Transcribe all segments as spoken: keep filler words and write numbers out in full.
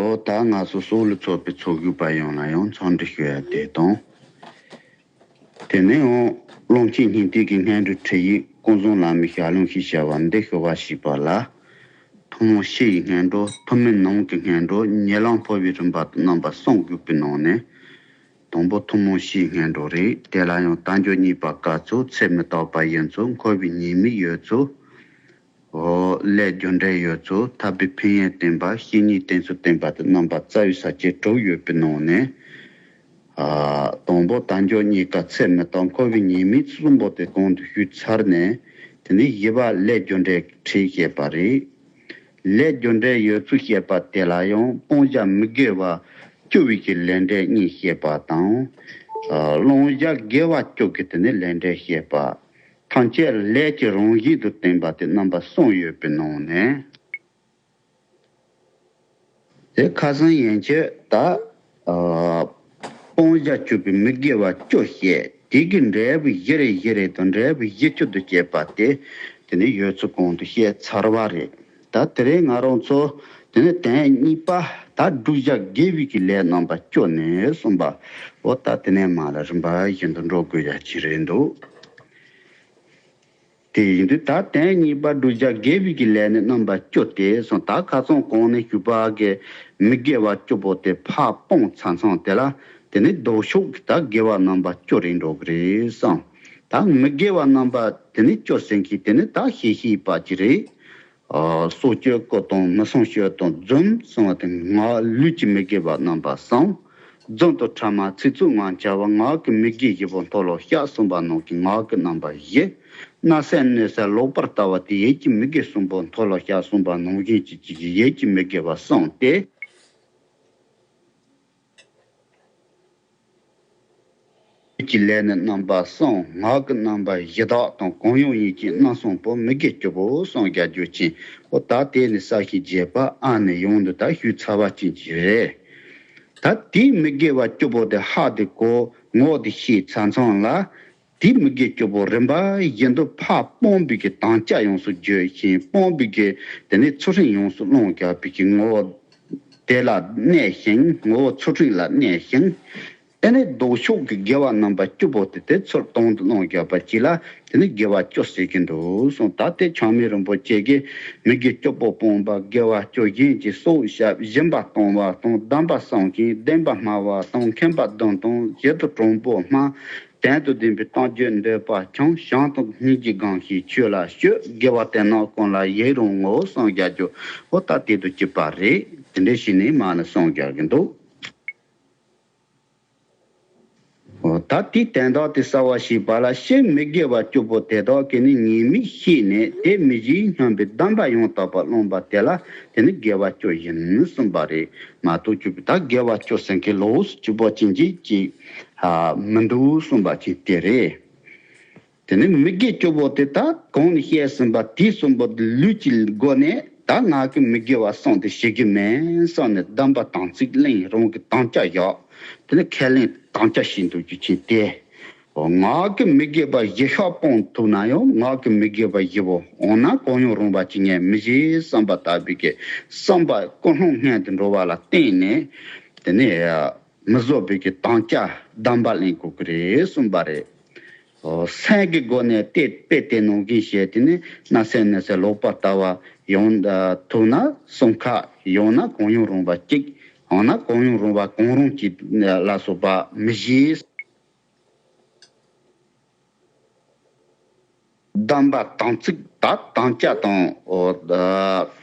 འོ་ད་ང་ཚོ་སོག་ལུ་ཚོགས་པའི་ཚོགས་ཞུགས་པ་ཡོངས་ལ་ཡང་འཚམས་འདྲི་ཞུ་ཡ་དེ་དང་། དེ་ནས་ཡང་ཀློང་ཆེན་སྙིང་ཐིག་གི་སྔོན་འགྲོའི་ཁྲིད་ཡིག་ཀུན་བཟང་བླ་མའི་ཞལ་ལུང་ཞེས་བྱ་བ་འདི་ཞུ་བ་ཞིག་པ་ལ། ཐུན་མོང་སྤྱི་ཡི་སྔོན་འགྲོ། ཐུན་མིན་ནང་གི་སྔོན་འགྲོ། ཉེ་ལམ་འཕོ་བའི་རིམ་པ་དང་རྣམ་པ་གསུམ་དགོས་པའི་ནང་ནས། དང་པོ་ཐུན་མོང་སྤྱིའི་སྔོན་འགྲོ་རེད། དེ་ལ་ཡང་དལ་འབྱོར་རྙེད་པ་དཀའ་ཚུལ། ཚེ་མི་རྟག་པ་ཡིན་ཚུལ། འཁོར་བའི་ཉེས་དམིགས་ཡོད་ཚུལ། འོ་ལས་རྒྱུ་འབྲས་ཡོད་ཚུལ། ཐར་པའི་ཕན་ཡོན་བསྟན་པ། བཤེས་གཉེན་བསྟེན་ཚུལ་བསྟན་པ་དེ་རྣམ་པ་རྩ་བའི་ས་བཅད་དྲུག་ཡོད་པའི་ནང་ནས། ཨ་དང་པོ་དལ་འབྱོར་རྙེད་དཀའ། ཚེ་མི་རྟག། འཁོར་བའི་ཉེས་དམིགས་གསུམ་པོ་དེ་གོང་དུ་ཞུས་ཚར་ནས། དེ་ནས་བཞི་པ་ལས་རྒྱུ་འབྲས་ཁྲིད་བཤད་པ་རེད། ལས་རྒྱུ་འབྲས་ཡོད་ཚུལ་བཤད་པ་དེ་ལ་ཡང་སྤང་བྱ་མི་དགེ་བ་བཅུ་པའི་གི་ལས་འབྲས་གཉིས་བཤད་པ་དང་། ཨ་སློང་བྱ་དགེ་བ་བཅུ་གི་དེ་ནས་ལས་འབྲས་བཤད་པ། ཐམས་ཅད་ལས་ཀྱི་རང་བཞིན་དུ་བསྟན་པ་དེ་རྣམ་པ་གསུམ་ཡོད་པའི་ནང་ནས། དེ་ཁ་སང་ཡན་ཆད་ད། ཨ་སྤང་བྱ་བཅུ་པའི་མི་དགེ་བ་བཅུ་བཤད། དེ་གི་འབྲས་བུ་བཞི་རེ་བཞི་རེ་དང་འབྲས་བུ་བཞི་བཅུ་དུ་བཤད་པ་དེ། དེ་ནས་ཡོད་ཚུལ་གོང་དུ་བཤད་ཚར་བ་རེད། ད་དེ་རིང་ང་རང་ཚོ་དེ་ནས་དོན་གཉིས་པ། ད་བསྒྲུབ་བྱ་དགེ་བའི་གི་ལས་རྣམ་པ་བཅུ་ནས་གསུངས་པ། འོ་ད་དེ་ནས་མར་ལ་རིམ་པ་བཞིན་དུ་འགྲོ་དགོས་ཡ་ཅིག་རེད་འདུག་དེ་ཡིན་དུས་ད་དོན་གཉིས་པ་བསྒྲུབ་བྱ་དགེ་བའི་གི་ལས་ནི་རྣམ་པ་བཅུ་སྟེ་གསུངས། ད་ཁ་སང་གོང་ནས་ཞུས་པ་གི་མི་དགེ་བ་བཅུ་པོ་དེ་ཕར་སྤོང་ཚར་མཚམས་དེ་ལ། དེ་ནི་ལྡོག་ཕྱོགས་ཀྱི་ད་དགེ་བ་རྣམ་པ་བཅུ་རེད་འགྲོ་གི་རེད་བསམ། ད་མི་དགེ་བ་རྣམ་པ་དེ་ནི་བཅུ་ཟེར་མཁན་དེ་ནི་ད་ཤེས་ཤེས་པ་ཅིག་རེད། ཨ་སྲོག་གཅོད་རྐུ་གཏོང་མི་སྲུང་སྤྱོད་དང་རྫུན་གསུམ་པ་དེ་ངག་ལུས་ཀྱི་མི་དགེ་བ་རྣམ་པ་གསུམ། རྫུན་དང་ཕྲ་མ་ཚིག་རྩུབ་ངག་འཁྱལ་བ། ངག་གི་མི་དགེ་བཞི་པོ་མཐོལ་ལོ་བཤགས་གསུངས་པ་ནང་གི་ངག་གི་རྣམ་པ་བཞི། བརྣབ་སེམས་གནོད་སེམས་ལོག་པར་ལྟ་བ་དེ་ཡིད་ཀྱི་མི་དགེ་གསུམ་པོ་མཐོལ་ལོ་བཤགས་གསུངས་པ་ནང་བཞིན་གྱི་ཡིད་ཀྱི་མི་དགེ་བ་གསུམ་སྟེ། ཀྱི་ལས་ནི་རྣམ་པ་གསུམ། ངག་གི་རྣམ་པ་བཞི་དག་དང་གང་ཡོང་ཡིད་ཀྱི་རྣམ་གསུམ་པོ་མི་དགེ་བཅུ་པོ་གསུམ་རྒྱ་སྦྱོར་ཅན། འོ་ད་དེ་ནི་ས་བཅད་བརྒྱད་པ་ཨ་ནི་ཡོངས་འདི་ད་ཞུས་ཚར་བ་ཅན་གྱི་རེད། ད་དེའི་མི་དགེ་བ་བཅུ་པོ་དེ་ཧ་དེ་གོ་ངོ་དེ་ཤེས་ཚར་མཚམས་ལ། དེའི་མི་དགེ་བཅུ་པོ་རིམ་པ་བཞིན་དུ་ཕར་སྤོང་བའི་གི་དམ་བཅའ་ཡོངས་སུ་བརྗོད་ཅིང་། སྤོང་བའི་གི་དེ་ནས་ཚུལ་ཁྲིམས་ཡོངས་སུ་བླངས་རྒྱག་པའི་གི་ངོ་བོ་དེ་ལ་གནས་ཤིང་། ངོ་བོ་ཚུལ་ཁྲིམས་ལ་གནས་ཤིང་། དེ་ནས་ལྡོག་ཕྱོགས་ཀྱི་དགེ་བ་རྣམ་པ་བཅུ་པོ་དེ་དེ་ཚུར་དོན་དུ་བླངས་རྒྱག་པ་ཅིག་ལ་དེ་ནི་དགེ་བ་བཅུ་ཟེར་གྱི་འདུག་གསུངས། ད་དེ་ཆགས་མེད་རིན་པོ་ཆེ་གིས་མི་དགེ་བཅུ་པོ་སྤོང་བ། དགེ་བ་བཅུ་གཞན་གྱི་སྲོག་བཤགས། སྦྱིན་པ་གཏོང་བ་དང་། སྡོམ་པ་བསྲུང་ཞིང་། བདེན་པ་སྨྲ་བ་དང་། ཁེངས་པ་བསྡུམ་དང་། ཞི་དང་དྲང་པོ་སྨྲ། དོན་དང་ལྡན་པའི་གཏམ་བརྗོད་འདོད་པ་འཁྱོངས། བྱམས་དང་སྙིང་རྗེ་སྒོམ་ཞིང་ཆོས་ལ་སྤྱོད། དགེ་བ་དེ་རྣམས་ཀུན་ལ་ཡི་རང་ངོ་། གསུམ་རྒྱ་སྦྱོར། འོ་ད་དེ་དང་གཅིག་པ་རེད། དེ་འདྲ་བྱས་ནས་མར་ནི་གསུམ་རྒྱག་གི་འདུག་འོ་ད་དེའི་དོན་དག་དེ་གསལ་བར་བྱེད་པ་ལ། སྤྱིར་མི་དགེ་བ་བཅུ་པོ་དེ་དག་གི་ནི་ཉེས་དམིགས་ཤེས་ནས་དེ་མི་བྱེད་སྙམ་པའི་སྡོམ་པ་ཡང་དག་པར་བླངས་པ་དེ་ལ་དེ་ནི་དགེ་བ་བཅུ་ཡིན་གསུངས་པ་རེད། མ་གཏོགས་བཅུ་པོ་ད་དགེ་བ་བཅུ་ཟེར་མཁན་ལོགས་སུ་བཅུ་པོ་ཅན་གྱི་ཅིག་ཨ་མི་འདུག་གསུངས་པ་ཅིག་དེ་རེད། དེ་ནས་མི་དགེ་བཅུ་པོ་དེ་ད་གོང་ནས་བཤད་ཟིན་པ་དེ་གསུམ་པོ་ལུས་ཀྱི་སྒོ་ནས་ད་ང་གི་མི་དགེ་བ་གསུམ་དེ་བྱེད་ཀྱི་མིན་བསམ་ནས་སྡོམ་པ་དམ་ཚིག་བླངས། རང་གི་དམ་བཅའ་བཞག་དེ་ནས་ཁས་ལེན་དམ་བཅའ་བྱེད་འདུག་རྒྱུ་ཅན་དེ། འོ་ང་གི་མི་དགེ་བ་བཞི་ཤོག་སྤོང་ཐུབ་ན་ཡང་ང་གི་མི་དགེ་བ་བཞི་པོ་འོ་ན་གང་ཡང་རུང་བ་ཅིག་ངས་མི་བྱེད་བསམ་པ་ལྟ་བུའི་གི་བསམ་པ་ཀུན་སློང་སྔོན་དུ་འགྲོ་བ་ལ་བརྟེན་ནས་དེ་ནས་མི་བཟོད་པའི་གི་དམ་བཅའ་སྡོམ་པ་ལེན་དགོས་ཀྱི་རེད་གསུངས་པ་རེད། སེམས་ཀྱི་སྒོ་ནས་དེ་དཔེ་དེ་ནང་བཞིན་བྱས་ཏེ་ནི་བརྣབ་སེམས་གནོད་སེམས་ལོག་པར་ལྟ་བ་ཡང་ཐུབ་ན་གསུམ་ཀ། ཡང་ན་གང་ཡང་རུང་བ་གཅིག། ཡང་ན་གང་ཡང་རུང་བ་གང་རུང་གཅིག་ལ་སོགས་པ་མི་བྱེད། སྡོམ་པ་དམ་ཚིག་ད་དམ་བཅའ་དང་། འོ་ད་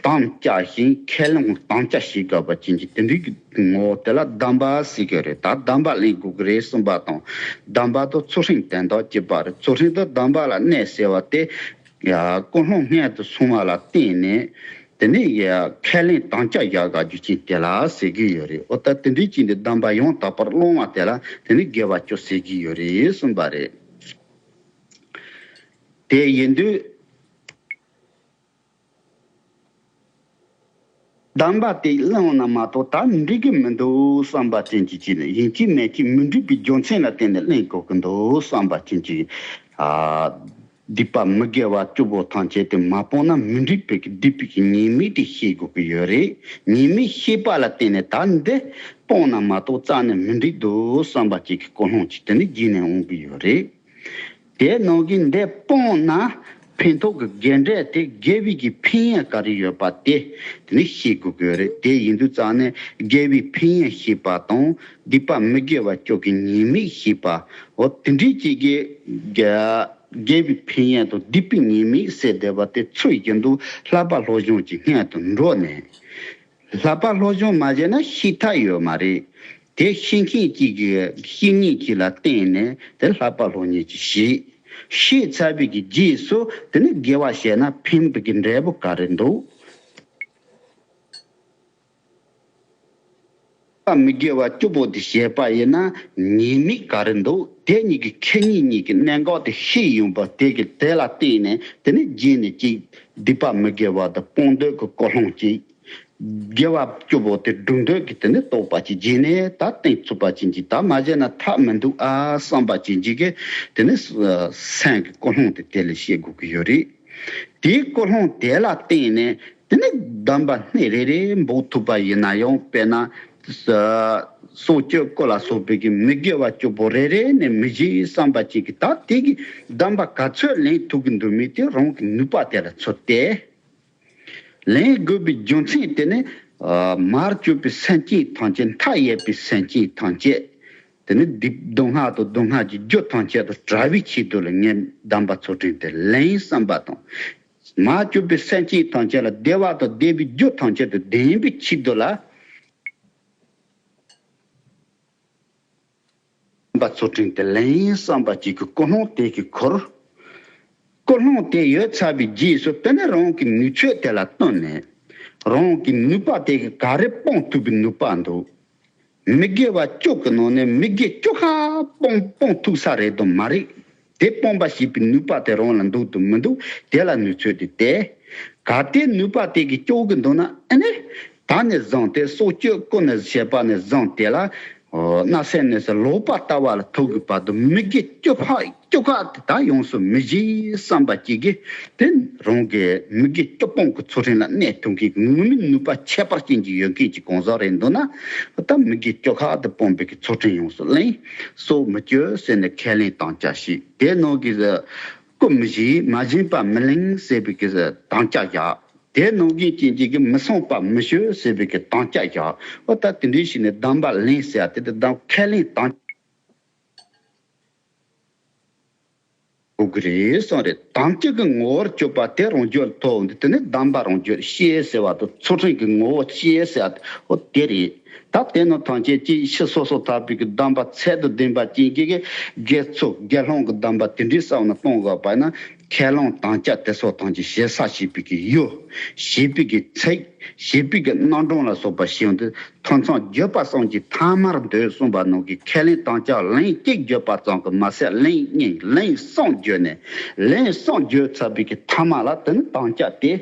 དམ་བཅའ་ཞིང་ཁས་བླངས་དམ་བཅའ་བྱེད་དགོས་པ་ཅན་གྱི་དེ་འདྲའི་གི་ངོ་བོ་དེ་ལ་སྡོམ་པ་ཟེར་གྱི་རེད། ད་སྡོམ་པ་ལེན་དགོས་ཀྱི་རེད་གསུངས་པ་དང་། སྡོམ་པ་དང་ཚུལ་ཁྲིམས་དོན་དག་གཅིག་པ་རེད། ཚུལ་ཁྲིམས་དང་སྡོམ་པ་ལ་གནས་ཟེར་བ་དེ་ཡ་ཀུན་སློང་སྔོན་དུ་སོང་བ་ལ་བརྟེན་ནས་དེ་ནས་ཡ་ཁས་ལེན་དམ་བཅའ་བཞག་དགོས་རྒྱུ་ཅན་དེ་ལ་ཟེར་གྱི་ཡོད་རེད། འོ་ད་དེ་འདྲའི་ཅན་དེ་སྡོམ་པ་ཡང་དག་པར་བླངས་པ་དེ་ལ་དེ་ནི་དགེ་བ་བཅུ་ཟེར་གྱི་ཡོད་རེད་གསུངས་པ་རེད། དེ་ཡིན་དུས། སྡོམ་པ་དེ་བླངས་ན་མ་གཏོགས་ད་འགྲིག་གི་མི་འདུག་བསམ་པ་ཅན་གྱི་ཅིག་ནི་ཡིན་གཅིག་མིན་གཅིག་མི་འགྲིག་པའི་རྒྱུ་མཚན་ལ་བརྟེན་ནས་བླངས་དགོས་ཀྱི་འདུག་བསམ་པ་ཅན་གྱི། ཨ། སྡིག་པ་མི་དགེ་བ་བཅུ་པོ་ཐམས་ཅད་དེ་མ་སྤངས་ན་མི་འགྲིག་པའི་གི་སྡིག་པའི་གི་ཉེས་དམིགས་དེ་ཤེས་དགོས་ཀྱི་ཡོད་རེད། ཉེས་དམིགས་ཤེས་པ་ལ་བརྟེན་ནས་ད་འདི་སྤངས་ན་མ་གཏོགས་རྩ་ནས་མི་འགྲིག་འདུག་བསམ་པ་ཅིག་གི་ཀུན་སློང་ཅིག་དེ་ནི་རྒྱུད་ནས་འོང་གི་ཡོད་རེད། དེ་ནང་གི་འདི་སྤངས་ན་ཕན་ཐོགས་ཀྱི་དགེ་འབྲས་དེ་དགེ་བའི་གི་ཕན་ཡོན་ག་རེ་ཡོད་པ་དེ་དེ་ནི་ཤེས་དགོས་ཀྱི་ཡོད་རེད། དེ་ཡིན་དུས་ཙང་ནས་དགེ་བའི་ཕན་ཡོན་ཤེས་པ་དང་སྡིག་པ་མི་དགེ་བ་བཅུ་གི་ཉེས་དམིགས་ཤེས་པ། འོ་དེ་འདྲའི་ཅིག་གི་དགེ་དགེ་བའི་ཕན་ཡོན་དང་སྡིག་པའི་ཉེས་དམིགས་ཟེར་བསྡད་པ་དེ་ཚོ་ཡི་འདུག་བསླབ་པ་སློབ་སྦྱོང་གི་སྔོན་དུ་འགྲོ་ནས། བསླབ་པ་སློབ་སྦྱོང་མ་བྱས་ན་ཤེས་ཐབས་ཡོད་མ་རེད། དེ་ཤེས་མཁན་གཅིག་གིས་ཤེས་མཁན་གཅིག་ལ་བརྟེན་ནས་དེ་བསླབ་པ་སློབ་གཉེར་གྱི་བྱེད། ཤེས་ཚར་བའི་གི་རྗེས་སུ་དེ་ནི་དགེ་བ་བྱས་ན་ཕན་པའི་གི་འབྲས་བུ་ག་རེ་འདུག་བསླབ་པ་མི་དགེ་བ་བཅུ་པོ་དེ་བྱས་པ་ཡིན་ན་ཉེས་དམིགས་ག་རེ་འདུག་དེ་གཉིས་ཀྱི་ཁེ་གཉིས་གཉིས་ཀྱི་གནད་འགག་དེ་ཤེས་ཡོང་བ་དེ་གི་དེ་ལ་བརྟེན་ནས་དེ་ནི་རྗེས་ནས་གཅིག་སྡིག་པ་མི་དགེ་བ་དེ་སྤོང་འདོད་ཀྱི་ཀུན་སློང་གཅིག་དགེ་བ་བཅུ་པོ་དེ་སྒྲུབ་འདོད་ཀྱི་དེ་ནི་རྟོགས་པ་ཅིག་རྗེས་ནས་ད་གཏིང་ཚུགས་པ་ཅན་གྱི་ད་མ་བྱས་ན་ཐབས་མི་འདུག་ཨ་བསམ་པ་ཅན་གྱི་གི་དེ་ནི་སེམས་ཀྱི་ཀུན་སློང་དེ་དེ་ལ་ཤེས་དགོས་ཀྱི་ཡོད་རེད། དེའི་ཀུན་སློང་དེ་ལ་བརྟེན་ནས་དེ་ནི་གདམས་པ་སྣེ་རེ་རེ་འབོག་ཐུབ་པ་ཡིན་ན་ཡང་དཔེར་ན་སྲོག་གཅོད་རྐུ་ལ་སོགས་པའི་གི་མི་དགེ་བ་བཅུ་པོ་རེ་རེ་ནས་མི་བྱེད་བསམ་པ་ཅན་གྱི་ད་དེ་གི་གདམས་པ་ག་ཚོད་ལེན་ཐུབ་ཀྱི་འདུག་མིན་དེ་རང་གི་ནུས་པ་དེ་ལ་ཚོད་བལྟས། ལེན་དགོས་པའི་རྒྱུ་མཚན་དེ་ནི། ཨ། མར་གྱུར་པའི་སེམས་ཅན་ཐམས་ཅད་མཐའ་ཡས་པའི་སེམས་ཅན་ཐམས་ཅད། དེ་ནི་སྡིག་སྡུག་བསྔལ་དང་སྡུག་བསྔལ་གྱི་རྒྱུ་ཐམས་ཅད་དང་བྲལ་བའི་ཆེད་དུ་ལ་ངས་གདམས་པ་ཚུལ་ཁྲིམས་དེ་ལེན་བསམ་པ་དང་། མར་གྱུར་པའི་སེམས་ཅན་ཐམས་ཅད་ལ་བདེ་བ་དང་བདེ་བའི་རྒྱུ་ཐམས་ཅད་དུ་ལྡན་པའི་ཆེད་དུ་ལ། པ་ཚུལ་ཁྲིམས་དེ་ལེན་བསམ་པ་གཅིག་གི་ཀུན་སློང་དེ་གི་འཁོར། ཀུན་སློང་དེ་ཡོད་ཚར་བའི་རྗེས་སུ་དེ་ནས་རང་གི་ནུས་ཚོད་དེ་ལ་བསྟུན་ནས། རང་གི་ནུས་པ་དེ་གི་ག་རེ་སྤོང་ཐུབ་པའི་ནུས་པ་འདུག་མི་དགེ་བ་བཅུ་གི་ནང་ནས་མི་དགེ་བཅུ་ཁ་སྤོང་སྤོང་ཐུབ་ས་རེད་དམ་མ་རེད། དེ་སྤོང་བ་ཞེས་པའི་ནུས་པ་དེ་རང་ལ་འདུག་དམ་མི་འདུག་དེ་ལ་ནུས་ཚོད་དེ་བལྟས། གལ་ཏེ་ནུས་པ་དེ་གི་ལྕོགས་ཀྱི་འདུག་ན་ཨ་ནི། ད་ནས་བཟུང་སྟེ་སྲོག་གཅོད་རྐུ་ནས་བྱེད་པ་ནས་བཟུང་སྟེ་ལ། ཨོ། བརྣབ་སེམས་ནས་ལོག་པར་ལྟ་བ་ལ་ཐུག་གི་བར་དུ་མི་དགེ་བཅུ་ཁ་བཅུ་ཁ་དེ་ད་ཡོངས་སུ་མི་བྱེད་བསམ་པ་གཅིག་གིས་དེ་རང་གི་མི་དགེ་བཅུ་སྤོང་གི་ཚུལ་ཁྲིམས་ལ་གནས་ཐུབ་མཁན་གྱི་ངོ་མའི་ནུས་པ་ཁྱད་པར་ཅན་གྱི་ཡོད་མཁན་གྱི་གང་ཟག་རེད་འདུག་ན། ད་མི་དགེ་བཅུ་ཁ་དེ་སྤོང་བའི་གི་ཚུལ་ཁྲིམས་ཡོངས་སུ་ལེན། སྲོག་མི་གཅོད་ཟེར་ནས་ཁས་ལེན་དམ་བཅའ་བྱས། དེ་ནང་གི་རྐུ་མི་བྱེད། མ་བྱིན་པ་མི་ལེན་ཟེར་བའི་གི་དམ་བཅའ་བཞག་དེ་ནང་གི་རྐྱེན་གྱིས་གི་མི་བསྲུང་བ་མི་སྤྱོད་ཟེར་བའི་གི་དམ་བཅའ་བཞག་འོ་ད་དེ་འདྲའི་ཞིག་ནས་གདམས་པ་ལེན་ཟེར་ཡ་དེ་དེ་གདམས་ཁས་ལེན་དམ་དགོས་ཀྱི་རེད་གསུངས་རེད། དམ་བཅའ་གི་ངོ་བོར་གྱུར་པ་དེ་རང་རྒྱུད་ཐོབ་འདུག་དེ་ནི་གདམས་པ་རང་རྒྱུད་ཤེས་ཟེར་བ་དང་ཚུལ་ཁྲིམས་ཀྱི་ངོ་བོ་ཤེས་ཟེར་བ་དེ་འོ་དེ་རེད། ད་དེ་ནི་ཐམས་ཅད་ཀྱིས་ཕྱི་སོ་སོ་ཐར་པའི་གི་གདམས་པ་ཚད་དང་ལྡན་པ་ཅན་གྱི་གི་དགེ་ཚུལ་དགེ་སློང་གི་གདམས་པ་དེ་འདྲའི་བསམ་ན་གཏོང་དགོས་པ་ན་ཁས་བླངས་དམ་བཅའ་དེ་ཚོ་ཐམས་ཅད་ཞེ་ས་བྱེད་པའི་གི་ཡུལ། བྱེད་པའི་གི་ཚིག་བྱེད་པའི་གི་རྣམ་གྲངས་ལ་སོགས་པ་ཞིག་འདི་ཐམས་ཅད་བརྗོད་པ་གསུམ་གྱི་ཐ་མར་འདོད་གསུངས་པ་ནང་གི་ཁས་ལེན་དམ་བཅའ་ལན་གཅིག་བརྗོད་པ་ཙམ་གྱིས་མ་ཟད་ལན་གཉིས་ལན་གསུམ་བརྗོད་ནས་ལན་གསུམ་བརྗོད་ཚར་བའི་གི་ཐ་མ་ལ་དེ་ནི་དམ་བཅའ་དེ།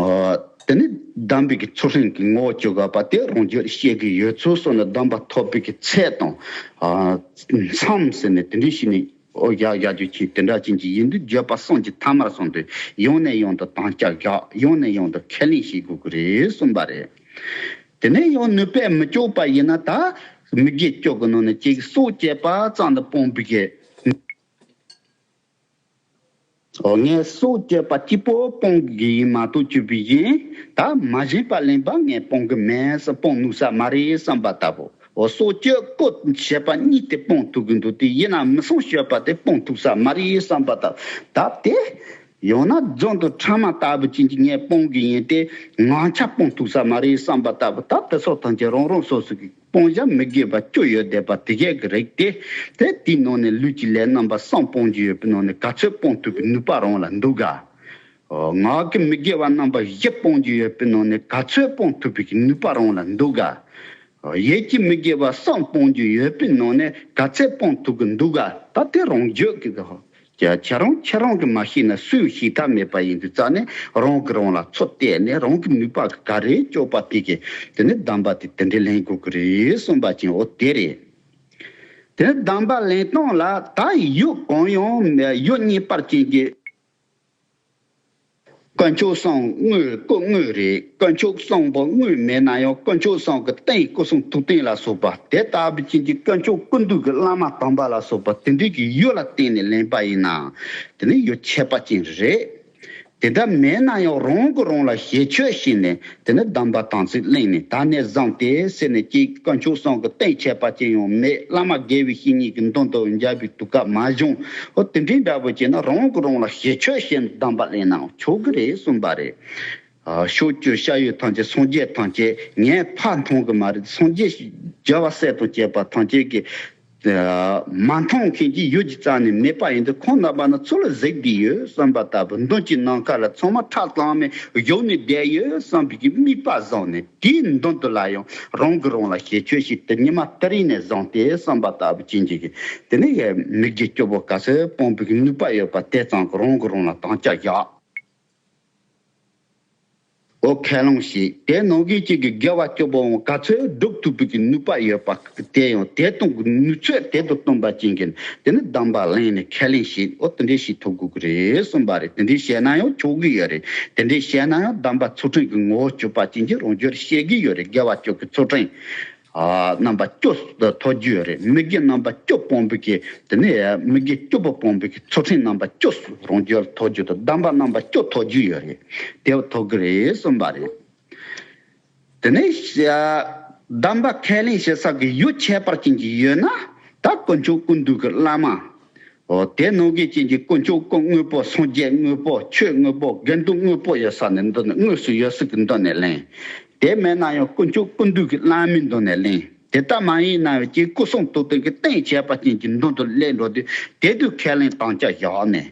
ཨོ། དེ་ནི་གདམས་པའི་གི་ཚུལ་ཁྲིམས་ཀྱི་ངོ་བོ་བཅུ་དགུ་པ་དེ་རང་རྒྱུད་ཤེས་ཀྱི་ཡོད་ཚུལ་སོགས་ནི་གདམས་པ་ཐོབ་པའི་གི་ཚད་དང་། ཨ། མཚམས་ཟེར་ནས་དེ་འདྲའི་ཞིག་ནི་ཨོ་ཡ་ཡ་རྒྱུ་ཆེན་དེ་འདྲ་ཅན་གྱི་ཡིན་དུས་བརྗོད་པ་གསུམ་གྱི་ཐ་མར་སོང་དུས་ཡང་ནས་ཡང་དུ་དམ་བཅའ་བཞག་ཡང་ནས་ཡང་དུ་ཁས་ལེན་བྱེད་དགོས་ཀྱི་རེད་གསུངས་པ་རེད། དེ་ནས་ཡང་ནུས་པས་མི་ལྕོགས་པ་ཡིན་ན་ད་མི་དགེ་བཅུ་གི་ནང་ནས་གཅིག་སྲོག་བཅད་པ་ཙམ་དུ་སྤོང་བའི་གི་འོ་ངས་སྲོག་གཅོད་པ་གཅིག་པོ་སྤོང་གི་ཡིན་མ་གཏོགས་གཅོད་པའི་ཡིན་ད་མ་བྱིན་པ་ལེན་པ་ངས་སྤོང་གི་མེད་བསམ་སྤོང་ནུས་ས་མ་རེད་བསམ་པ་ལྟ་བུ། འོ་སྲོག་གཅོད་རྐུ་བྱེད་པ་གཉིས་དེ་སྤོང་ཐུབ་གི་འདུག་དེ་ཡིན་ན་མི་སྲུང་སྤྱོད་པ་དེ་སྤོང་ཐུབ་ས་མ་རེད་བསམ་པ་ལྟ་བུ། ད་དེ་ཡང་ན་རྫུན་དང་ཕྲ་མ་ལྟ་བུ་ཅན་གྱི་ངས་སྤོང་གི་ཡིན་ཏེ་ངང་ཆ་སྤོང་ཐུབ་ས་མ་རེད་བསམ་པ་ལྟ་བུ། ད་དེ་སོགས་ཐམས་ཅད་རང་རང་སོ་སོ་གི་སྤོང་བྱ་མི་དགེ་བ་བཅུ་ཡོད་བསྡད་པ་དེ་གས་ཀྱི་རིགས་ཏེ། དེ་དེའི་ནང་ནས་ལུས་ཀྱི་ལས་རྣམ་པ་གསུམ་སྤོང་རྒྱུ་ཡོད་པའི་ནང་ནས་ག་ཚོད་སྤོང་ཐུབ་པའི་ནུས་པ་རང་ལ་འདུག་ག་ངག་གི་མི་དགེ་བ་རྣམ་པ་བཞི་སྤོང་རྒྱུ་ཡོད་པའི་ནང་ནས་ག་ཚོད་སྤོང་ཐུབ་པའི་ནུས་པ་རང་ལ་འདུག་ག་ཡིད་ཀྱི་མི་དགེ་བ་གསུམ་སྤོང་རྒྱུ་ཡོད་པའི་ནང་ནས་ག་ཚོད་སྤོང་ཐུབ་ཀྱི་འདུག་ག་ད་དེ་རང་རྒྱུད་ཀྱི་གི་ཁྱེད་རང་ཁྱེད་རང་གིས་མ་ཤེས་ན་སུས་ཤེས་ཐབས་མེད་པ་ཡིན་དུས་རྩ་ནས་རང་གིས་རང་ལ་ཚོད་བལྟས་ནས་རང་གི་ནུས་པ་ག་རེ་ལྕོགས་པ་དེ་གིས་དེ་ནས་གདམས་པ་དེ་དེ་འདྲས་ལེན་དགོས་ཀྱི་རེད་གསུངས་པ་ཅན་འོ་དེ་རེད། དེ་གདམས་པ་ལེན་སྟངས་ལ་ད་ཡུལ་གང་ཡང་མེད། ཡུལ་གཉིས་པར་ཅན་གྱི། དཀོན་མཆོག་གསུམ་དངོས་སྐུ་དངོས་རེད། དཀོན་མཆོག་གསུམ་པོ་དངོས་མེད་ན་ཡང་དཀོན་མཆོག་གསུམ་གྱི་རྟེན། སྐུ་གསུང་ཐུགས་རྟེན་ལ་སོགས་པ་དེ་ལྟ་བུ་ཅན་གྱི་དཀོན་མཆོག་ཀུན་འདུས་ཀྱི་བླ་མ་དམ་པ་ལ་སོགས་པ་དེ་འདྲའི་གི་ཡུལ་ལ་བརྟེན་ནས་ལེན་པ་ཡིན་ན། དེ་ནི་ཡུལ་ཁྱད་པར་ཅན་རེད། དེ་ལྟར་མེད་ན་ཡང་རང་གིས་རང་ལ་ཞེ་ཆོད་བྱས་ནས་དེ་ནི་གདམས་པ་དམ་ཚིག་ལེན་ནས། ད་ནས་བཟུང་སྟེ་ཟེར་ནས་ཀྱི་དཀོན་མཆོག་གསུམ་གྱི་རྟེན་ཁྱད་པར་ཅན་ཡང་མེད། བླ་མ་དགེ་བའི་བཤེས་གཉེན་གྱི་མདུན་དུ་འཇའ་བའི་དུས་སྐབས་མ་བྱུང་། འོ་དེ་འདྲའི་འདྲ་པོ་བྱས་ན་རང་གིས་རང་ལ་ཞེ་ཆོད་བྱས་ནས་གདམས་པ་ལེན་ནའང་ཆོག་གི་རེད་གསུངས་པ་རེད། ཨ། ཕྱོགས་བཅུའི་སྐྱབས་ཡུལ་ཐམས་ཅད། སངས་རྒྱས་ཐམས་ཅད་ངས་ཕར་མཐོང་གི་མ་རེད། སངས་རྒྱས་རྒྱལ་བ་སྲས་དང་བཅས་པ་ཐམས་ཅད་ཀྱིས་མ་མཐོང་མཁན་གྱི་ཡུལ་གྱི་རྩ་ནས་མེད་པ་ཡིན་དུས། ཁོང་རྣམ་པ་ནི་ཚུར་ལ་གཟིགས་བསྡད་ཡོད་བསམ་པ་ལྟ་བུ། མདུན་གྱི་ནམ་མཁའ་ལ་ཚང་མ་ཁྲ་གཙང་མས་བཞུགས་ནས་བསྡད་ཡོད་བསམ་པའི་གི་དམིགས་པ་བཟུང་ནས། དེའི་མདུན་དུ་ལ་ཡང་རང་གིས་རང་ལ་ཞེ་ཆོད་བྱས་ཏེ་ཉི་མ་དེ་རིང་ནས་བཟུང་སྟེ་བསམ་པ་ལྟ་བུ་ཅན་གྱི་གི་དེ་ནས་མི་དགེ་བཅུ་པོ་ག་ཚོད་སྤོང་བའི་གི་ནུས་པ་ཡོད་པ་དེ་ཙམ་གྱིས་རང་གིས་རང་ལ་དམ་བཅའ་བཞག་འོ་ཁས་བླངས་བྱས། དེ་ནང་བཞིན་གཅིག་གི་དགེ་བ་བཅུ་པོའང་ག་ཚོད་སྒྲུབ་ཐུབ་པའི་གི་ནུས་པ་ཡོད་པ་དེ་ཡང་དེ་དང་གི་ནུས་ཚོད་དེ་དང་བསྟུན་པ་ཅན་གྱི་དེ་ནི་གདམས་པ་ལེན་ནས་ཁས་ལེན་བྱས། འོ་དེ་འདྲས་བྱེད་ཐུབ་དགོས་ཀྱི་རེད་གསུངས་པ་རེད། དེ་འདྲས་བྱས་ན་ཡང་ཆོག་གི་ཡོད་རེད། དེ་འདྲས་བྱས་ན་ཡང་གདམས་པ་ཚུལ་ཁྲིམས་ཀྱི་ངོ་བོར་གྱུར་པ་ཅན་གྱི་རང་རྒྱུད་ཤེས་ཀྱི་ཡོད་རེད། དགེ་བ་བཅུ་གི་ཚུལ་ཁྲིམས། ཨ། རྣམ་པ་བཅུ་ཐོབ་རྒྱུ་ཡོད་རེད། མི་དགེ་རྣམ་པ་བཅུ་སྤོང་བའི་གི་དེ་ནས་མི་དགེ་བཅུ་པོ་སྤོང་བའི་གི་ཚུལ་ཁྲིམས་རྣམ་པ་བཅུ་རང་རྒྱུད་ལ་ཐོབ་རྒྱུ་དང་། གདམས་པ་རྣམ་པ་བཅུ་ཐོབ་རྒྱུ་ཡོད་རེད། དེ་ཐོབ་གི་རེད་གསུངས་པ་རེད། དེ་ནས་གདམས་པ་ཁས་ལེན་བྱེད་ས་གི་ཡུལ་ཁྱད་པར་ཅན་གྱི་ཡོད་ན། ད་དཀོན་མཆོག་ཀུན་འདུས་ཀྱི་བླ་མ། འོ་དེ་ནང་བཞིན་ཅན་གྱི་དཀོན་མཆོག་ཀུན་དངོས་པོ། སངས་རྒྱས་དངོས་པོ། ཆོས་དངོས་པོ། དགེ་འདུན་དངོས་པོ་ཡོད་ས་ནས་འདི་ནས་དངོས་སུ་ཡོད་ས་གི་མདུན་ནས་ལེན། དེ་མེད་ན་ཡང་དཀོན་མཆོག་ཀུན་འདུས་ཀྱི་བླ་མའི་མདུན་ནས་ལེན། དེ་ལྟ་མ་ཡིན་ན་ཡང་ཀྱི་སྐུ་གསུང་ཐུགས་རྟེན་གྱི་རྟེན་ཁྱད་པར་ཅན་གྱི་མདུན་དུ་སླེབས་འགྲོ་དུས། དེ་དུས་ཁས་ལེན་དམ་བཅའ་བཞག་ནས།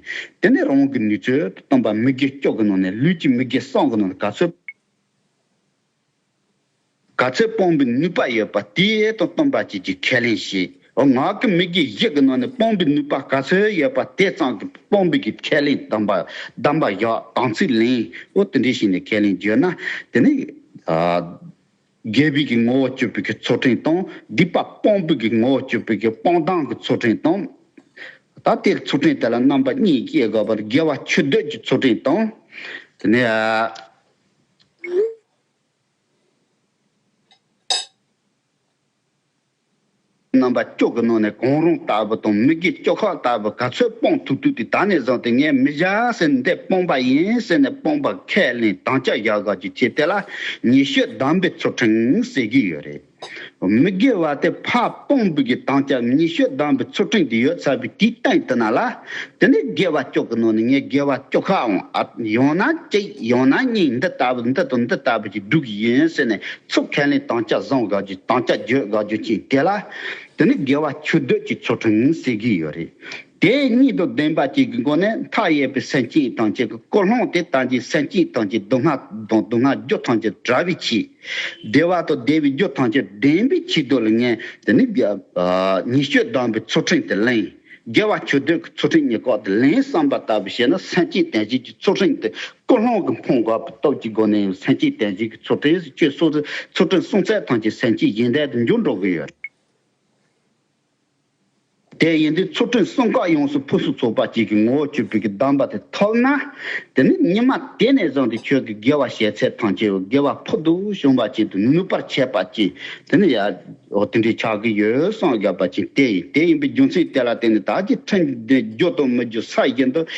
དེ་ནས་རང་གི་ནུས་ཚོད་དུ་བསྟུན་པ་མི་དགེ་བཅུ་གི་ནང་ནས། ལུས་ཀྱི་མི་དགེ་གསུམ་གི་ནང་ནས་ག་ཚོད། ག་ཚོད་སྤོང་བའི་ནུས་པ་ཡོད་པ་དེ་དང་བསྟུན་པ་བཅས་ཀྱི་ཁས་ལེན་བྱས། འོ་ངག་གི་མི་དགེ་བཞི་གི་ནང་ནས་སྤོང་བའི་ནུས་པ་ག་ཚོད་ཡོད་པ་དེ་ཙམ་གྱི་སྤོང་བའི་གི་ཁས་ལེན་གདམས་པ། གདམས་པ་བཞག་དམ་ཚིག་ལེན། འོ་དེ་འདྲས་བྱས་ནས་ཁས་ལེན་བརྗོད་ན། དེ་ནི། ཨ། དགེ་བའི་གི་ངོ་བོར་གྱུར་པའི་གི་ཚུལ་ཁྲིམས་དང་། སྡིག་པ་སྤོང་བའི་གི་ངོ་བོར་གྱུར་པའི་གི་སྤོང་ལམ་གྱི་ཚུལ་ཁྲིམས་དང་། ད་དེ་ཚུལ་ཁྲིམས་དེ་ལ་རྣམ་པ་གཉིས་སྐྱེ་དགོས་པར། དགེ་བ་ཆོས་སྡུད་ཀྱི་ཚུལ་ཁྲིམས་དང་། དེ་ནས། ཨ། རྣམ་པ་བཅུ་གི་ནང་ནས་གང་རུང་ལྟ་བུ་དང་། མི་དགེ་བཅུ་ཁག་ལྟ་བུ་ག་ཚོད་སྤོང་ཐུབ་ཐུབ་དེ་ད་ནས་བཟུང་སྟེ་ངས་མི་བྱ་ཟེར་འདི་སྤོང་པ་ཡིན་ཟེར་ནས་སྤོང་བ་ཁས་ལེན་དམ་བཅའ་བཞག་དགོས་ཀྱི་ཆེད་དེ་ལ་ཉེས་སྤྱོད་གདམས་པའི་ཚུལ་ཁྲིམས་ཟེར་གྱི་ཡོད་རེད། མི་དགེ་བ་དེ་ཕར་སྤོང་བའི་གི་དམ་བཅའ། ཉེས་སྤྱོད་གདམས་པའི་ཚུལ་ཁྲིམས་དེ་ཡོད་ཚར་བའི་དེའི་སྟེང་དུ་ན་ལ། དེ་ནས་དགེ་བ་བཅུ་གི་ནང་ནས་ངས་དགེ་བ་བཅུ་ཁག་འོང་། ཨ། ཡང་ན་གཅིག་ཡང་ན་གཉིས། འདི་ལྟ་བུ་འདི་དང་འདི་ལྟ་བུ་ཅིག་སྒྲུབ་ཀྱི་ཡིན་ཟེར་ནས་ཚུར་ཁས་ལེན་དམ་བཅའ་བཟུང་དགོས་ཀྱི། དམ་བཅའ་བརྗོད་དགོས་ཀྱི་ཅིག་དེ་ལ། དེ་ནི་དགེ་བ་ཆོས་སྡུད་ཀྱི་ཚུལ་ཁྲིམས་ཟེར་གྱི་ཡོད་རེད། དེ་གཉིས་དང་ལྡན་པ་ཅིག་གི་སྒོ་ནས་མཐའ་ཡས་པའི་སེམས་ཅན་ཐམས་ཅད་ཀྱི་ཀུན་སློང་དེ་དང་། ཀྱི་སེམས་ཅན་ཐམས་ཅད་སྡུག་བསྔལ་དང་སྡུག་བསྔལ་རྒྱུ་ཐམས་ཅད་བྲལ་བའི་ཆེད། བདེ་བ་དང་བདེ་བའི་རྒྱུ་ཐམས་ཅད་འདྲེན་པའི་ཆེད་དུ་ལ་ངས་དེ་ནི། ཨ། ཉེས་སྤྱོད་གདམས་པའི་ཚུལ་ཁྲིམས་དེ་ལེན། དགེ་བ་ཆོས་སྡུད་ཀྱི་ཚུལ་ཁྲིམས་གཉིས་ཀ་དེ་ལེན་བསམ་པ་ལྟ་བུ་བྱས་ན། སེམས་ཅན་བདེན་བཞིའི་ཚུལ་ཁྲིམས་དེ་ཀུན་སློང་གིས་འཕོ་དགོས་པའི་སྟོབས་ཀྱི་སྒོ་ནས་སེམས་ཅན་བདེན་བཞིའི་ཚུལ་ཁྲིམས། ཆོས་སོ་སོའི་ཚུལ་ཁྲིམས་སྲུང་ཚད་ཐམས་ཅད་སེམས་ཅན་གཞན་དོན་དུ་འགྱུར་འགྲོ་གི་ཡོད། དེ་ཡིན་དུས་ཚུལ་ཁྲིམས་གསུམ་ཀ་ཡོངས་སུ་ཕུན་སུམ་ཚོགས་པ་ཅིག་གི་ངོ་བོར་གྱུར་པའི་གི་གདམས་པ་དེ་ཐོབ་ན། དེ་ནི་ཉི་མ་དེ་ནས་བཟུང་སྟེ་ཁྱོད་ཀྱི་དགེ་བ་བྱེད་ཚད་ཐམས་ཅད་དགེ་བ་ཕུལ་དུ་བྱུང་བ་ཅིག་ཏུ་ནུས་པར་བྱེད་པ་ཅིག་དེ་ནི་ཡ། འོ་དེ་འདྲའི་ཆགས་ཀྱི་ཡོད་གསུངས་བཞག་པ་ཅིག་དེ་ཡིན། དེ་ཡིན་པའི་རྒྱུ་མཚན་དེ་ལ་བརྟེན་ནས་ད་ཀྱི་ཁྲིམས་འདི་རྒྱུ་དང་མི་རྒྱུ་ས་བཞིན་དུ།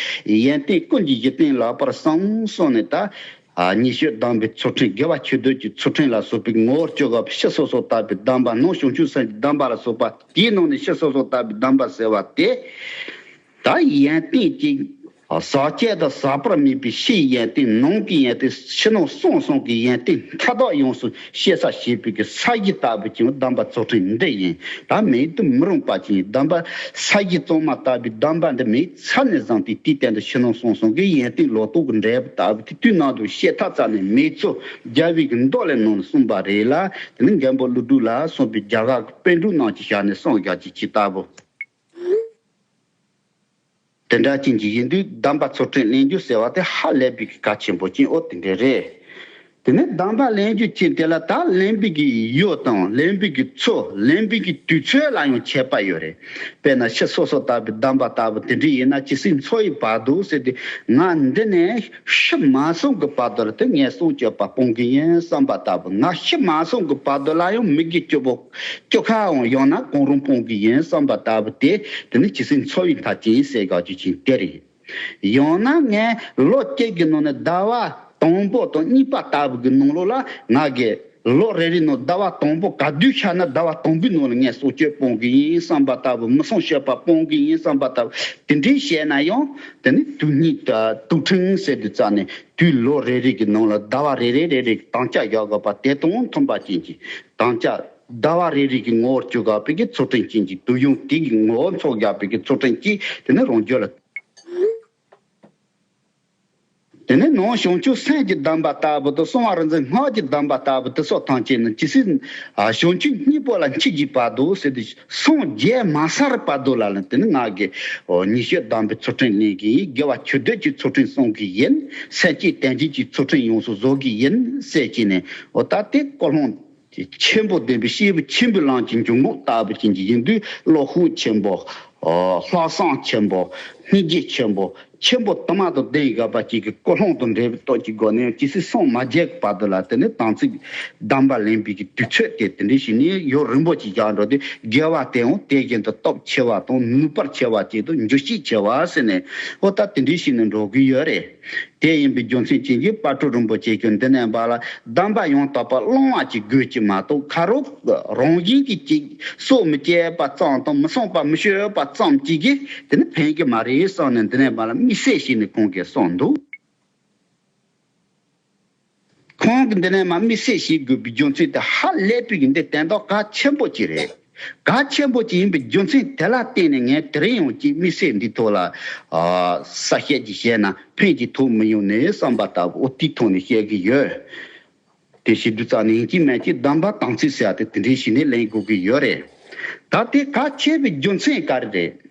ཡོན་ཏན་ཀུན་གྱི་གཞི་རྟེན་ལེགས་པར་བསྲུང་གསུངས་ནས་ད། ཨ། ཉེས་སྤྱོད་གདམས་པའི་ཚུལ་ཁྲིམས། དགེ་བ་ཆོས་སྡུད་ཀྱི་ཚུལ་ཁྲིམས་ལ་སོགས་པའི་ངོ་བོར་གྱུར་པའི་ཕྱི་སོ་སོར་བརྟག་པའི་གདམས་པ་ནང་བྱང་ཆུབ་སེམས་ཀྱི་གདམས་པ་ལ་སོགས་པ། དེའི་ནང་ནས་ཕྱི་སོ་སོར་བརྟག་པའི་གདམས་པ་ཟེར་བ་དེ། ད་ཡོན་ཏན་གྱི་ཟག་བཅས་དང་ཟག་པར་མེད་པའི་ཕྱིའི་ཡོན་ཏན། ནང་གི་ཡོན་ཏན། ཕྱི་ནང་གསང་གསུམ་གྱི་ཡོན་ཏན་མཐའ་དག་ཡོངས་སུ་ཤེས་ས་བྱེད་པའི་གི་ས་གཞི་ལྟ་བུ་ཅིག་གདམས་པ་ཚུལ་ཁྲིམས་འདི་ཡིན། ད་མེད་དུ་མི་རུང་བ་ཅིག་ཡིན། གདམས་པ་ས་གཞི་གཙང་མ་ལྟ་བུའི་གདམས་པ་འདི་མེད་ཚར་ནས་བཟུང་སྟེ། དེའི་སྟེང་དུ་ཕྱི་ནང་གསང་གསུམ་གྱི་ཡོན་ཏན་ལོ་ཏོག་གི་འབྲས་བུ་ལྟ་བུ་དེ་དུས་ནམ་དུ་ཤེས་ཐག་ཚར་ནས་མེད་ཚུལ་རྒྱལ་བའི་གི་མདོ་ལས་ནང་ནས་གསུངས་པ་རེད་ལ། དེ་ནི་མགོན་པོ་ཀླུ་སྒྲུབ་ལ་སོགས་པའི་རྒྱ་གར་གྱི་པཎ་གྲུབ་རྣམས་ཀྱི་ཞལ་ནས་གསུངས་བཞག་ཅིག་ཇི་ལྟ་བུ། དེ་འདྲ་ཅན་གྱི་ཡིན་དུས་གདམས་པ་ཚུལ་ཁྲིམས་ལེན་རྒྱུ་ཟེར་བ་དེ་ཧ་ལས་པའི་གལ་ཆེན་པོ་ཅན། འོ་དེ་འདྲ་རེད། དེ་ནས་གདམས་པ་ལེན་རྒྱུ་ཅན་དེ་ལ་ད་ལེན་པའི་གི་ཡུལ་དང་ལེན་པའི་གི་ཚུལ། ལེན་པའི་གི་དུས་ཚོད་ལ་ཡང་ཁྱད་པར་ཡོད་རེད། དཔེར་ན་ཕྱི་སོ་སོ་ལྟ་བུའི་གདམས་པ་ལྟ་བུ་དེ་འདྲ་ཡིན་ན། ཇི་སྲིད་འཚོ་བའི་བར་དུ་ཟེར་ཏེ། ང་འདི་ནས་ཤི་མ་སོང་གི་བར་དུ་ལ་དེ་ངས་སྲོག་གཅོད་པ་སྤོང་གི་ཡིན་བསམ་པ་ལྟ་བུ། ང་ཤི་མ་སོང་གི་བར་དུ་ལ་ཡང་མི་དགེ་བཅུ་པོ་བཅུ་ཁ་འང་ཡང་ན་གང་རུང་སྤོང་གི་ཡིན་བསམ་པ་ལྟ་བུ་དེ། དེ་ནི་ཇི་སྲིད་འཚོ་བའི་མཐར་ཕྱིན་ཟེར་དགོས་རྒྱུ་ཅན་དེ་རེད། ཡང་ན་ངས་ལོ་གཅིག་གི་ནང་ནས་ཟླ་བ་དང་པོ་དང་གཉིས་པ་ལྟ་བུ་གི་ནང་ལོགས་ལ་ང་གི་ལོ་རེ་རེའི་ནང་ཟླ་བ་དང་པོ་ག་དུས་ཤར་ན་ཟླ་བ་དང་པོའི་ནང་ལ་ངས་སྲོག་གཅོད་སྤོང་གི་ཡིན་བསམ་པ་ལྟ་བུ། མི་སྲུང་སྤྱོད་པ་སྤོང་གི་ཡིན་བསམ་པ་ལྟ་བུ། དེ་འདྲའི་བཤད་ན་ཡང་། དེ་ནི་དུས་ཉིད་དུ་དུས་ཕྲེང་ཟེར་དུས་ཙམ་ནས་དུས་ལོ་རེ་རེ་གི་ནང་ལ་ཟླ་བ་རེ་རེ་རེ་རེ་གི་དམ་བཅའ་བཞག་དགོས་པ་དེ་དང་མཐུན་པ་ཅན་གྱི་དམ་བཅའ། ཟླ་བ་རེ་རེ་གི་ངོ་བོར་གྱུར་དགོས་པའི་གི་ཚུལ་ཁྲིམས་ཅན་གྱི་དུས་ཡུན་དེ་གི་ངོ་བོ་འཚོ་དགོས་པའི་གི་ཚུལ་ཁྲིམས་ཀྱིས་དེ་ནི་རང་རྒྱུད་ལ། དེ་ནས་ནང་བྱང་ཆུབ་སེམས་ཀྱི་གདམས་པ་ལྟ་བུ་དང་གསང་བ་རིག་འཛིན་སྔགས་ཀྱི་གདམས་པ་ལྟ་བུ་དེ་སོགས་ཐམས་ཅད་ནི་ཇི་སྲིད་ཨ་བྱང་ཆུབ་སྙིང་པོ་ལ་མཆིས་ཀྱི་བར་དུ་ཟེར་ཏེ། སངས་རྒྱས་མ་ཚར་བར་དུ་ལ་ལ་དེ་ནི་ང་གི་ཨོ་ཉི་ཤུ་གདམས་པའི་ཚུལ་ཁྲིམས་ལེན་གྱི་ཡིན། དགེ་བ་ཆོས་སྡུད་ཀྱི་ཚུལ་ཁྲིམས་སྲུང་གི་ཡིན། སེམས་བསྐྱེད་དོན་བྱེད་ཀྱི་ཚུལ་ཁྲིམས་ཡོངས་སུ་རྫོགས་ཀྱི་ཡིན་ཟེར་གྱི་ནས། ཨོ་ད་དེ་ཀུན་སློང་ཆེན་པོ་ལྡན་པའི་སྐྱེས་བུ་ཆེན་པོའི་ལམ་གྱི་འཇུག་ངོགས་ལྟ་བུ་ཅན་གྱི་ཡིན་དུས། བློ་ཤུགས་ཆེན་པོ། ཨོ་ལྷག་བསམ་ཆེན་པོ། སྙིང་རྗེ་ཆེན་པོ། ཆེན་པོ་དུ་མ་དང་ལྡན་དགོས་པ་ཅིག་གི་ཀུན་སློང་དང་འབྲེལ་བའི་སྟོབས་ཀྱི་སྒོ་ནས་ཇི་སྲིད་སངས་མ་རྒྱས་ཀྱི་བར་དུ་ལ་དེ་ནི་དམ་ཚིག་གདམས་པ་ལེན་པའི་གི་དུས་ཚོད་དེ་དེ་འདྲ་ཞིག་ནས་ཡུན་རིང་པོ་ཅིག་བཞག་འགྲོ་དུས། དགེ་བ་དེའང་དེ་བཞིན་དུ་སྟོབས་ཆེ་བ་དང་ནུས་པར་ཆེ་བ་ཅིག་དང་འཇུག་ཤེས་ཆེ་བ་ཟེར་ནས། ཨོ་ད་དེ་འདྲ་ཞིག་ནས་འགྲོ་གི་ཡོད་རེད། དེ་ཡིན་པའི་རྒྱུ་མཚན་ཅན་གྱིས་དཔལ་སྤྲུལ་རིན་པོ་ཆེ་ཁྱོད་འདི་ནས་འབའ་ལ་གདམས་པ་ཡང་དག་པ་བླང་བ་ཅིག་དགོས་ཀྱི་མ་གཏོགས། ཁ་རོག་རང་བཞིན་གྱིས་ཅིག་སྲོག་མི་གཅོད་པ་ཙམ་དང་མི་སྲུང་བ་མི་སྤྱོད་པ་ཙམ་ཅིག་གིས་དེ་ནི་ཕན་གྱི་མ་རེད་བསམ་ནས། འདི་ནས་འབའ་ལ་དམིགས་བསལ་ཞིག་ནས་ཁོང་གིས་གསུངས་འདུག། ཁོང་གིས་འདི་ནས་མ་དམིགས་བསལ་ཞིག་དགོས་པའི་རྒྱུ་མཚན་དེ་ཧ་ལས་པའི་གི་འདི་དོན་དག་གལ་ཆེན་པོ་ཅིག་རེད། གལ་ཆེན་པོ་ཅིག་ཡིན་པའི་རྒྱུ་མཚན་དེ་ལ་བརྟེན་ནས་ངས་དེ་རིང་ཡང་ཅིག་དམིགས་བསལ་འདིའི་ཐོག་ལ་ཨ་གསལ་བཤད་ཅིག་བྱས་ན་ཕན་གྱི་ཐོགས་མི་ཡོང་ནས་བསམ་པ་ལྟ་བུ། ཨོ་དེའི་ཐོག་ནས་བཤད་གི་ཡོད། དེ་བྱེད་དུས་ཙམ་ནས་ཡིན་གཅིག་མིན་གཅིག་གདམས་པ་དམ་ཚིག་ཟེར་ཡ་དེ་དེ་འདྲའི་ཞིག་ནས་ལེན་དགོས་ཀྱི་ཡོད་རེད། ད་དེ་གལ་ཆེ་བའི་རྒྱུ་མཚན་ག་རེ་རེད།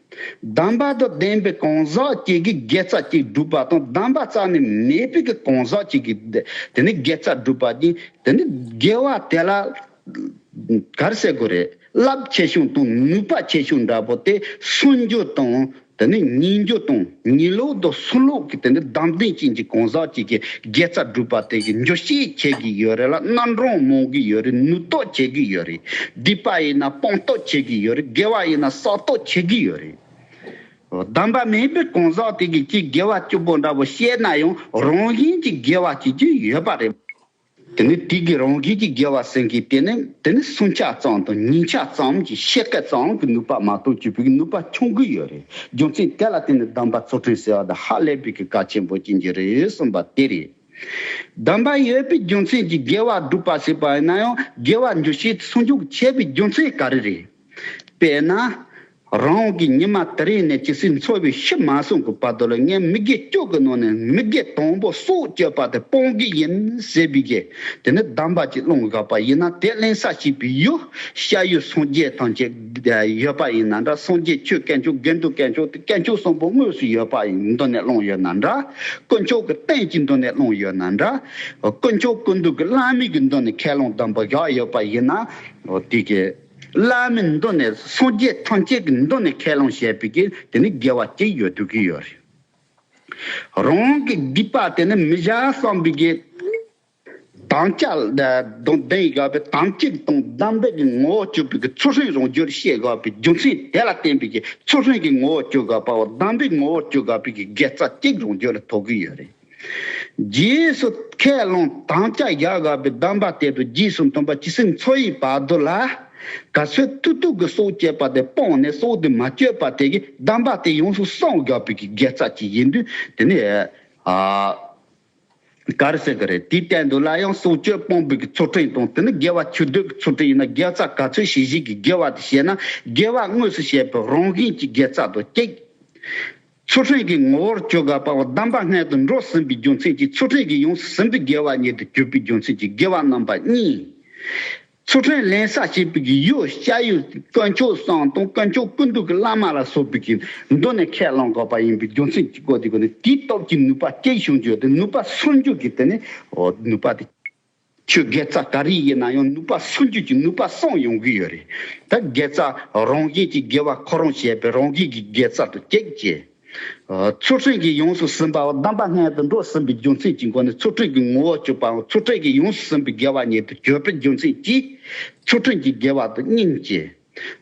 གདམས་པ་དང་ལྡན་པའི་གང་ཟག་ཅིག་གིས་དགེ་རྩ་ཅིག་བསྒྲུབས་པ་དང་། གདམས་པ་རྩ་ནས་མེད་པའི་གི་གང་ཟག་ཅིག་གིས་དེ་ནི་དགེ་རྩ་བསྒྲུབས་པ་ཅིག་དེ་ནི་དགེ་བ་དེ་ལ་ག་རེ་ཟེར་དགོས་རེད། རླབས་ཆེ་ཤོས་དང་ནུས་པ་ཆེ་ཤོས་འདྲ་པོ་དེ་སུན་རྒྱུ་དང་། དེ་ནི་ཉིན་རྒྱུ་དང་ཉིན་ལོག་དང་སུན་ལོག་གི་དེ་ནི་བདག་འཛིན་ཅན་གྱི་གང་ཟག་ཅིག་གིས་དགེ་རྩ་བསྒྲུབས་པ་དེ་གི་འཇུག་ཤེས་བྱེད་ཀྱི་ཡོད་རེད་ལ། རྣམ་གྲངས་མང་གི་ཡོད་རེད། ནུས་སྟོབས་བྱེད་ཀྱི་ཡོད་རེད། སྡིག་པ་ཡིན་ན་སྤང་སྟོབས་བྱེད་ཀྱི་ཡོད་རེད། དགེ་བ་ཡིན་ན་བསགས་སྟོབས་བྱེད་ཀྱི་ཡོད་རེད། གདམས་པ་མེད་པའི་གང་ཟག་དེ་གིས་ཅིག་དགེ་བ་བཅུ་པོ་འདྲ་པོ་བཤད་ན་ཡང་རང་བཞིན་གྱི་དགེ་བ་བྱེད་ཀྱི་ཡོད་པ་རེད། དེ་ནི་དེ་གི་རང་བཞིན་གྱི་དགེ་བ་ཟེར་མཁན་དེ་ནི་དེ་ནི་སུན་ཆ་ཙམ་དང་ཉིན་ཆ་ཙམ་གྱི་ཤེལ་དཀར་ཙམ་གྱི་ནུས་པ་མ་གཏོགས་བཅུ་པོའི་ནུས་པ་ཆུང་གི་ཡོད་རེད། རྒྱུ་མཚན་དེ་ལ་བརྟེན་ནས་གདམས་པ་ཚུལ་ཁྲིམས་ཟེར་བ་དེ་ཧ་ལས་པའི་གི་གལ་ཆེན་པོ་ཅན་གྱི་རེད་གསུངས་པ་དེ་རེད། གདམས་པ་ཡོད་པའི་རྒྱུ་མཚན་གྱིས་དགེ་བ་བསྒྲུབས་པ་ཟེར་བ་ཡིན་ན་ཡང་། དགེ་བ་འཇུག་ཤེས་སུན་འཇུག་བྱས་པའི་རྒྱུ་མཚན་ག་རེ་རེད། དཔེར་ན། རང་གི་ཉི་མ་དེ་རིང་ནས་ཇི་སྲིད་འཚོ་བའི་ཤི་མ་སོང་གི་བར་དུ་ལ་ངས་མི་དགེ་བཅུ་གི་ནང་ནས་མི་དགེ་དང་པོ་སྲོག་གཅོད་པ་དེ་སྤོང་གི་ཡིན་ཟེར་བའི་གི་དེ་ནི་གདམས་པ་ཅིག་བླངས་དགོས་པ་ཡིན་ན། དེ་ལེན་ས་བྱེད་པའི་ཡུལ་ཤ་ཡུལ་སངས་རྒྱས་ཐམས་ཅད་ཡོད་པ་ཡིན་ན་འདྲ། སངས་རྒྱས་ཆོས་དཀོན་མཆོག་དགེ་འདུན་དཀོན་མཆོག་དེ་དཀོན་མཆོག་གསུམ་པོ་དངོས་སུ་ཡོད་པ་ཡིན་མདོ་ནས་བླངས་ཡོད་ན་འདྲ། དཀོན་མཆོག་གི་རྟེན་གྱི་མདོ་ནས་བླངས་ཡོད་ན་འདྲ། དཀོན་མཆོག་ཀུན་འདུས་ཀྱི་བླ་མའི་གི་མདོ་ནས་ཁས་བླངས་གདམས་པ་བཞག་ཡོད་པ་ཡིན་ན། དེ་གི་བླ་མའི་མདོ་ནས་སངས་རྒྱས་ཐམས་ཅད་ཀྱི་མདོ་ནས་ཁས་བླངས་བྱས་པའི་གི་དེ་ནི་དགེ་བ་ཅིག་ཡོད་སྡོད་ཀྱི་ཡོད་རེད། རང་གི་སྡིག་པ་དེ་ནི་མི་བྱ་བསམ་པའི་གི་དམ་བཅའ་དང་ལྡན་དགོས་པའི་དམ་ཚིག་དང་གདམས་པའི་གི་ངོ་བོ་གཅོད་པའི་གི་ཚུལ་ཁྲིམས་རང་རྒྱུད་ཤེས་དགོས་པའི་རྒྱུ་མཚན་དེ་ལ་བརྟེན་པའི་གི་ཚུལ་ཁྲིམས་ཀྱི་ངོ་བོ་གཅོད་དགོས་པའོ། གདམས་པའི་ངོ་བོ་གཅོད་དགོས་པའི་གི་དགེ་རྩ་གཅིག་རང་རྒྱུད་ལ་ཐོབ་ཀྱི་ཡོད་རེད། རྗེས་སུ་ཁས་བླངས་དམ་བཅའ་བཞག་དགོས་པའི་གདམས་པ་དེ་དང་རྗེས་སུ་མཐུན་པ་ཇི་སྲིད་འཚོ་བའི་བར་དུ་ལ། ག་ཚོད་ཐུབ་ཐུབ་ཀྱིས་སྲོག་གཅོད་པ་དེ་སྤངས་ནས་སྲོག་དེ་མ་གཅོད་པ་དེ་གི་གདམས་པ་དེ་ཡོངས་སུ་སྲུང་དགོས་པའི་གི་དགེ་རྩ་ཅིག་ཡིན་དུས། དེ་ནི་ཨ་ག་རེ་ཟེར་གི་རེད། དེའི་སྟེང་དུ་ལ་ཡང་སྲོག་གཅོད་སྤོང་བའི་གི་ཚུལ་ཁྲིམས་དང་། དེ་ནི་དགེ་བ་ཆོས་སྡུད་ཀྱི་ཚུལ་ཁྲིམས་ཡིན་ན། དགེ་རྩ་ག་ཚོད་བྱས་བྱས་ཀྱི་དགེ་བ་དེ་བྱས་ན། དགེ་བ་དངོས་སུ་བྱས་པའི་རང་བཞིན་གྱི་དགེ་རྩ་དང་གཅིག། ཚུལ་ཁྲིམས་ཀྱི་ངོ་བོར་གྱུར་དགོས་པའོ། གདམས་པ་སྔོན་དུ་འགྲོ་ཟིན་པའི་རྒྱུ་མཚན་གྱིས་ཚུལ་ཁྲིམས་ཀྱི་ཡོངས་སུ་ཟིན་པའི་དགེ་བ་ཉིད་དུ་གྱུར་པའི་རྒྱུ་མཚན་གྱིས་དགེ་བ་རྣམ་པ་གཉིས། ཚུལ་ཁྲིམས་ལེན་ས་བྱེད་པའི་གི་ཡུལ་ཤ་ཡུལ་དཀོན་མཆོག་གསུམ་དང་དཀོན་མཆོག་ཀུན་འདུས་ཀྱི་བླ་མ་ལ་སོགས་པའི་གི་མདོ་ནས་ཁས་བླངས་དགོས་པ་ཡིན་པའི་རྒྱུ་མཚན་གྱིས་སྐོར་དེ་གོ་ནས། དེའི་སྟོབས་ཀྱིས་ནུས་པ་གཅིག་བྱུང་རྒྱུ་དེ། ནུས་པ་སུན་རྒྱུ་གི་དེ་ནི་ཨོ་ནུས་པ་དེ། ཆོས་དགེ་རྩ་ག་རེ་ཡིན་ན་ཡང་ནུས་པ་སུན་འབྱིན་གྱི་ནུས་པ་སངས་ཡོང་གི་ཡོད་རེད། ད་དགེ་རྩ་རང་བཞིན་གྱི་དགེ་བ་ཁོ་རང་བྱས་པའི་རང་བཞིན་གྱི་དགེ་རྩ་དང་གཅིག་བྱས། ཨ། ཚུལ་ཁྲིམས་ཀྱིས་ཡོངས་སུ་ཟིན་པའོ། སྡོམ་པ་སྔོན་དུ་འགྲོ་ཟིན་པའི་རྒྱུ་མཚན་གྱི་སྒོ་ནས་ཚུལ་ཁྲིམས་ཀྱི་ངོ་བོར་གྱུར་པའོ། ཚུལ་ཁྲིམས་ཀྱིས་ཡོངས་སུ་ཟིན་པའི་དགེ་བ་ཉིད་དུ་གྱུར་པའི་རྒྱུ་མཚན་གྱིས་ཚུལ་ཁྲིམས་ཀྱི་དགེ་བ་དང་སྙིང་རྗེ།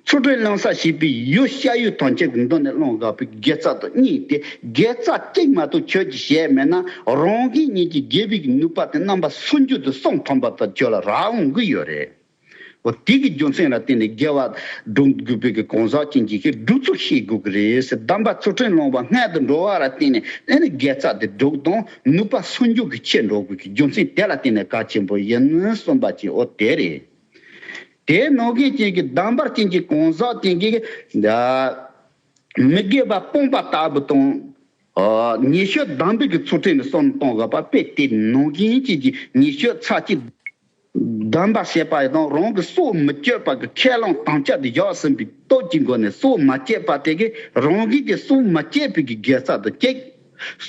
ཚུལ་ཁྲིམས་བླང་བྱ་བྱེད་པའི་ཡུལ་བཤད་ཡུལ་ཐམས་ཅད་ཀྱི་མདུན་ནས་བླང་དགོས་པའི་དགེ་རྩ་དང་གཉིས་ཏེ། དགེ་རྩ་གཅིག་མ་གཏོགས་ཁྱོད་ཀྱིས་བྱས་མེད་ན་རང་གི་ཉིད་ཀྱི་དགེ་བའི་ནུས་པ་དེ་རྣམ་པ་སུན་འབྱིན་དུ་སོང་ཐུབ་པ་དང་ཁྱོད་ལ་རག་འོང་གི་ཡོད་རེད། འོ་དེ་གི་རྒྱུ་མཚན་ལ་བརྟེན་ནས་དགེ་བ་སྒྲུབ་དགོས་པའི་གི་གང་ཟག་ཅན་གྱིས་ཀྱི་སྒྲུབ་ཚུལ་ཤེས་དགོས་ཀྱི་རེད་ཟེར། སྡོམ་པ་ཚུལ་ཁྲིམས་བླངས་པ་སྔོན་དུ་འགྲོ་བ་ལ་བརྟེན་ནས་ཨེ་ནི་དགེ་རྩ་དེ་སྒྲུབ་དང་ནུས་པ་སུན་འབྱིན་གྱི་ཆེ་འགྲོ་དགོས་ཀྱི་རྒྱུ་མཚན་དེ་ལ་བརྟེན་ནས་གལ་ཆེན་པོ་ཡིན་གསུངས་པ་ཅིག་འོ་དེ་རེད། དེ་ནང་བཞིན་ཅན་གྱི་སྡོམ་པར་ཅན་གྱི་གང་ཟག་ཅན་གྱིས་མི་དགེ་བ་སྤོང་བ་ལྟ་བུ་དང་། ཉེས་སྤྱོད་སྡོམ་པའི་གི་ཚུལ་ཁྲིམས་ནི་གསུམ་གཏོང་དགོས་པ་དཔེ་དེ་ནང་བཞིན་ཅན་གྱི་ཉེས་སྤྱོད་ཚར་གཅིག་སྡོམ་པ་བྱས་པ་དང་རང་གི་སྲོག་མི་གཅོད་པ་གི་ཁས་བླངས་དམ་བཅའ་དེ་བཞག་ཟིན་པའི་སྟོབས་ཀྱི་སྒོ་ནས་སྲོག་མ་བཅད་པ་དེ་གིས་རང་གིས་དེ་སྲོག་མ་བཅད་པའི་གི་དགེ་རྩ་དང་གཅིག་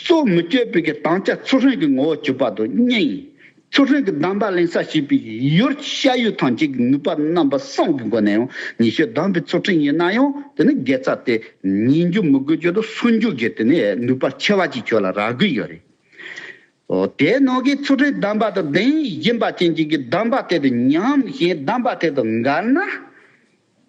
སྲོག་མི་གཅོད་པའི་གི་དམ་བཅའ་ཚུལ་ཁྲིམས་ཀྱི་ངོ་བོར་གྱུར་པ་དང་གཉིས། ཚུལ་ཁྲིམས་ཀྱི་སྡོམ་པ་ལེན་ས་བྱེད་པའི་ཡུལ་བཤད་ཡུལ་ཐམས་ཅད་ཀྱི་ནུས་པ་རྣམ་པ་གསུམ་གྱི་སྒོ་ནས་ཡང་ཉེས་སྤྱོད་སྡོམ་པའི་ཚུལ་ཁྲིམས་ཡིན་ན་ཡང་དེ་ནི་དགེ་རྩ་དེ་ཉིས་འགྱུར་མི་དགོས་རྒྱུ་དང་སུམ་འགྱུར་གྱི་དེ་ནི་ནུས་པ་ཆེ་བ་ཅིག་ཁྱོད་ལ་རག་གི་ཡོད་རེད། འོ་དེ་ནང་གི་ཚུལ་ཁྲིམས་སྡོམ་པ་དང་ལྡན་ཡིན་པ་ཅན་གྱི་སྡོམ་པ་དེ་དང་ཉམས་ཤིང་སྡོམ་པ་དེ་དང་འགལ་ན།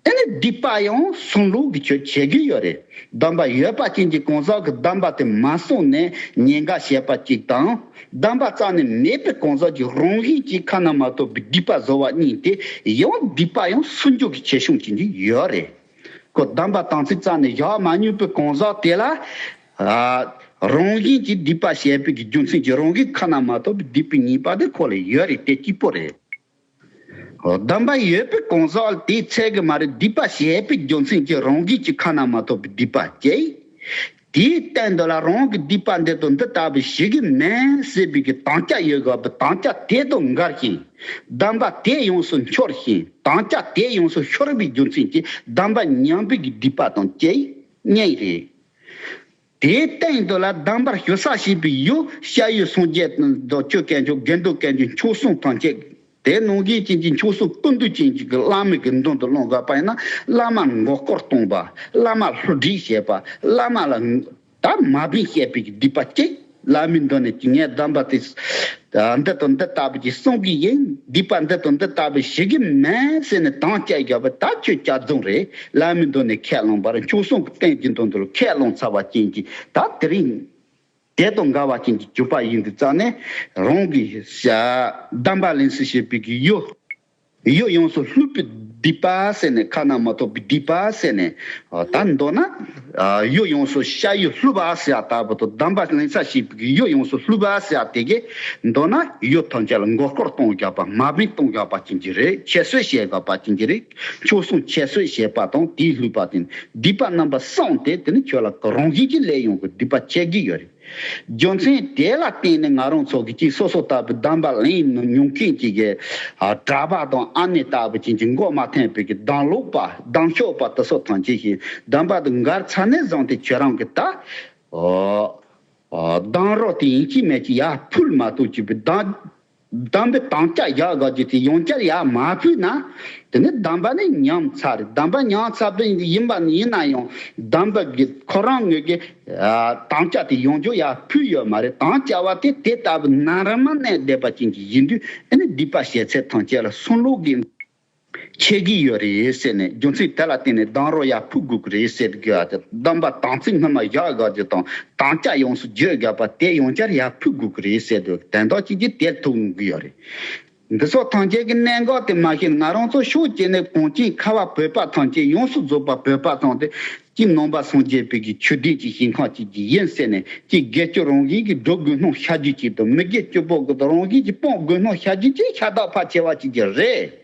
ཨེ་ནི་སྡིག་པ་ཡང་སུན་ལོག་གི་ཆོས་བྱེད་ཀྱི་ཡོད་རེད། སྡོམ་པ་ཡོད་པ་ཅན་གྱི་གང་ཟག་གིས་སྡོམ་པ་དེ་མ་བསྲུངས་ནས་ཉེས་འགལ་བྱས་པ་གཅིག་དང་། སྡོམ་པ་རྩ་ནས་མེད་པའི་གང་ཟག་གིས་རང་བཞིན་གྱིས་ཁ་ན་མ་ཐོ་བའི་སྡིག་པ་བཟོ་བ་གཉིས་དེ་ཡང་སྡིག་པ་ཡང་སུན་འཇུག་གི་ཆེ་ཆུང་ཅན་གྱི་ཡོད་རེད། ཁོ་སྡོམ་པ་དམ་ཚིག་རྩ་ནས་བཞག་མ་མྱོང་པའི་གང་ཟག་དེ་ལ། ཨ། རང་བཞིན་གྱིས་སྡིག་པ་བྱས་པའི་གི་རྒྱུ་མཚན་གྱིས་རང་གིས་ཁ་ན་མ་ཐོ་བའི་སྡིག་པའི་ཉེས་པ་དེ་ཁོ་ལ་ཡོད་རེད་དེ་གཅིག་པོ་རེད། སྡོམ་པ་ཡོད་པའི་གང་ཟག་དེས་ཚད་གི་མ་རེད་སྡིག་པ་བྱས་པའི་རྒྱུ་མཚན་གྱིས་རང་གིས་ཀྱི་ཁ་ན་མ་ཐོ་བའི་སྡིག་པ་སྐྱེ། དེའི་སྟེང་དུ་ལ་རང་གི་སྡིག་པ་འདི་དང་འདི་ལྟ་བུ་ཞིག་གི་མིན་ཟེར་བའི་གི་དམ་བཅའ་ཡོད་དགོས་པའི་དམ་བཅའ་དེ་དང་འགལ་ཞིང་། སྡོམ་པ་དེ་ཡོངས་སུ་འཆོར་ཞིང་དམ་བཅའ་དེ་ཡོངས་སུ་ཤོར་བའི་རྒྱུ་མཚན་གྱིས་སྡོམ་པ་ཉམས་པའི་གི་སྡིག་པ་དང་སྐྱེ་གཉིས་རེད། དེའི་སྟེང་དུ་ལ་སྡོམ་པར་ཞུ་ས་བྱེད་པའི་ཡུལ་བཤད་ཡུལ་སངས་རྒྱས་དང་མདོ་ཆོས་དཀོན་མཆོག་དགེ་འདུན་དཀོན་མཆོག་མཆོག་གསུམ་ཐམས་ཅད་དེ་ནང་བཞིན་ཅན་གྱི་མཆོག་གསུམ་ཀུན་འདུས་ཅན་གྱི་བླ་མའི་གི་མདུན་དུ་ལྷུང་དགོས་པ་ཡིན་ན་བླ་མར་མགོ་སྐོར་གཏོང་བ་བླ་མ་ལ་སླུ་བྲིད་བྱེད་པ་བླ་མ་ལ་ད་མ་བིན་བཤད་པའི་གི་སྡིག་པ་གཅིག་བླ་མའི་མདུན་ནས་ཀྱི་ངས་སྡོམ་པ་དེ་འདི་དང་འདི་ལྟ་བུ་ཅིག་གསུང་གི་ཡིན། སྡིག་པ་འདི་དང་འདི་ལྟ་བུ་ཞིག་གི་མིན་ཟེར་ནས་དམ་བཅའ་བརྒྱབ་པ་ད་ཁྱོད་སྐྱག་རྫུན་རེད། བླ་མའི་མདུན་ནས་ཁས་བླངས་པར་མཆོག་གསུམ་གྱི་རྟེན་གྱི་མདུན་དུ་ཁས་བླངས་ཚར་བ་ཅན་གྱི་ད་དེ་རིང་དེ་དང་འགལ་བ་ཅན་གྱི་གྱུར་པ་ཡིན་དུས་ཙང་ནས་རང་གི་སྡོམ་པ་ལེན་སྲིད་བྱེད་པའི་གི་ཡུལ། ཡུལ་ཡོངས་སུ་བསླུས་པའི་སྡིག་པ་ཟེར་ནས་ཁ་ན་མ་ཐོ་བའི་སྡིག་པ་ཟེར་ནས་ད་མདོར་ན་ཡུལ་ཡོངས་སུ་བཤད་ཡུལ་བསླུ་བ་ཟེར་ཡ་ལྟ་བུ་དང་སྡོམ་པ་ལེན་ས་ཞིག་གི་ཡུལ་ཡོངས་སུ་བསླུ་བ་ཟེར་ཡ་དེ་གས་མདོར་ན་ཡུལ་ཐམས་ཅད་ལ་མགོ་སྐོར་གཏོང་བཞག་པ་མ་བིན་གཏོང་བཞག་པ་ཅན་གྱི་རེད། ཁྱད་གསོད་བྱེད་དགོས་པ་ཅན་གྱི་རེད། མཆོག་གསུམ་ཁྱད་གསོད་བྱེད་པ་དང་དེའི་བསླུས་པ་དེ་ནི་སྡིག་པ་རྣམ་པ་གསུམ་དེ་དེ་ནི་ཁྱོད་ལ་རང་བཞིན་གྱིས་སླེབས་ཡོང་གི་སྡིག་པ་ཆེ་གི་ཡོད་རེད། རྒྱུ་མཚན་དེ་ལ་བརྟེན་ནས་ང་རང་ཚོ་གི་ཅིག་སོ་སོ་ལྟ་བུའི་སྡོམ་པ་ལེན་མྱོང་མཁན་ཅིག་གི་གྲྭ་པ་དང་ཨ་ནེ་ལྟ་བུ་ཅན་གྱི་མགོ་མ་ཐོན་པའི་གི་སྡོམ་ལོག་པ་སྡོམ་ཤོར་པ་དེ་ཚོ་ཐམས་ཅད་ཀྱིས་སྡོམ་པ་དེ་འགལ་ཚར་ནས་བཟུང་སྟེ་ཁྱོད་རང་གི་ད་སྡོམ་རོགས་དེ་ཡིན་གཅིག་མིན་གཅིག་ཡར་ཕུལ་མ་གཏོགས་ཅིག་པའི་སྡོམ་སྡོམ་པའི་དམ་བཅའ་བཞག་དགོས་ཀྱི་དེ་ཡང་བསྐྱར་ཡར་མ་ཕུལ་ན། དེ་ནི་སྡོམ་པ་ནི་ཉམས་ཚར་རེད། སྡོམ་པ་ཉམས་ཚར་བ་ཡིན་པ་ཡིན་ན་ཡང་སྡོམ་པ་གི་ཁོ་རང་ངོས་ཀྱི་དམ་བཅའ་དེ་ཡང་བསྐྱར་ཡར་ཕུལ་ཡོད་མ་རེད། དམ་བཅའ་བ་དེ་དེ་ལྟ་བུ་ནམ་ར་མ་གནས་བསྡད་པ་ཅན་གྱི་ཡིན་དུས་ཨ་ནི་སྡིག་པ་བྱེད་ཚད་ཐམས་ཅད་ལ་སུན་ལོག་གི་ཆེ་གི་ཡོད་རེད་ཟེར་ནས་རྒྱུ་མཚན་དེ་ལ་བརྟེན་ནས་སྡོམ་རོགས་ཡར་ཕུལ་དགོས་ཀྱི་རེད་ཟེར་དགོས་ཨ། སྡོམ་པ་དམ་ཚིག་སྔོན་མ་བཞག་དགོས་ཀྱི་དང་དམ་བཅའ་ཡོངས་སུ་བརྗོད་དགོས་པ་དེ་ཡང་བསྐྱར་ཡར་ཕུལ་དགོས་ཀྱི་རེད་ཟེར་དུས་དོན་དག་ཅིག་གིས་དེར་ཐུག་ཡོང་གི་ཡོད་རེད། འདི་ཚོ་ཐམས་ཅད་ཀྱི་གནད་འགག་དེ་མ་ཤེས་ན་ང་རང་ཚོ་ཕྱོགས་གཅིག་ནས་གངས་ཅན་ཁ་བ་བོད་པ་ཐམས་ཅད་ཡོངས་སུ་རྫོགས་པ་བོད་པ་ཚང་དེ་གཅིག་ནང་པ་སངས་རྒྱས་པའི་གི་ཆོས་ལྡན་གྱི་ཞིང་ཁམས་གཅིག་གི་ཡིན་ཟེར་ནས་གཅིག་དགེ་སྐྱོ་རང་བཞིན་གྱི་སྒྲུབ་དགོས་སྣང་ཤ་རྒྱུ་གཅིག་དང་མི་དགེ་སྐྱོ་པོ་གི་རང་བཞིན་གྱི་སྤོང་དགོས་སྣང་ཤ་རྒྱུ་གཅིག་ཤ་སྟག་ཕལ་ཆེ་བ་གཅིག་གི་རེད།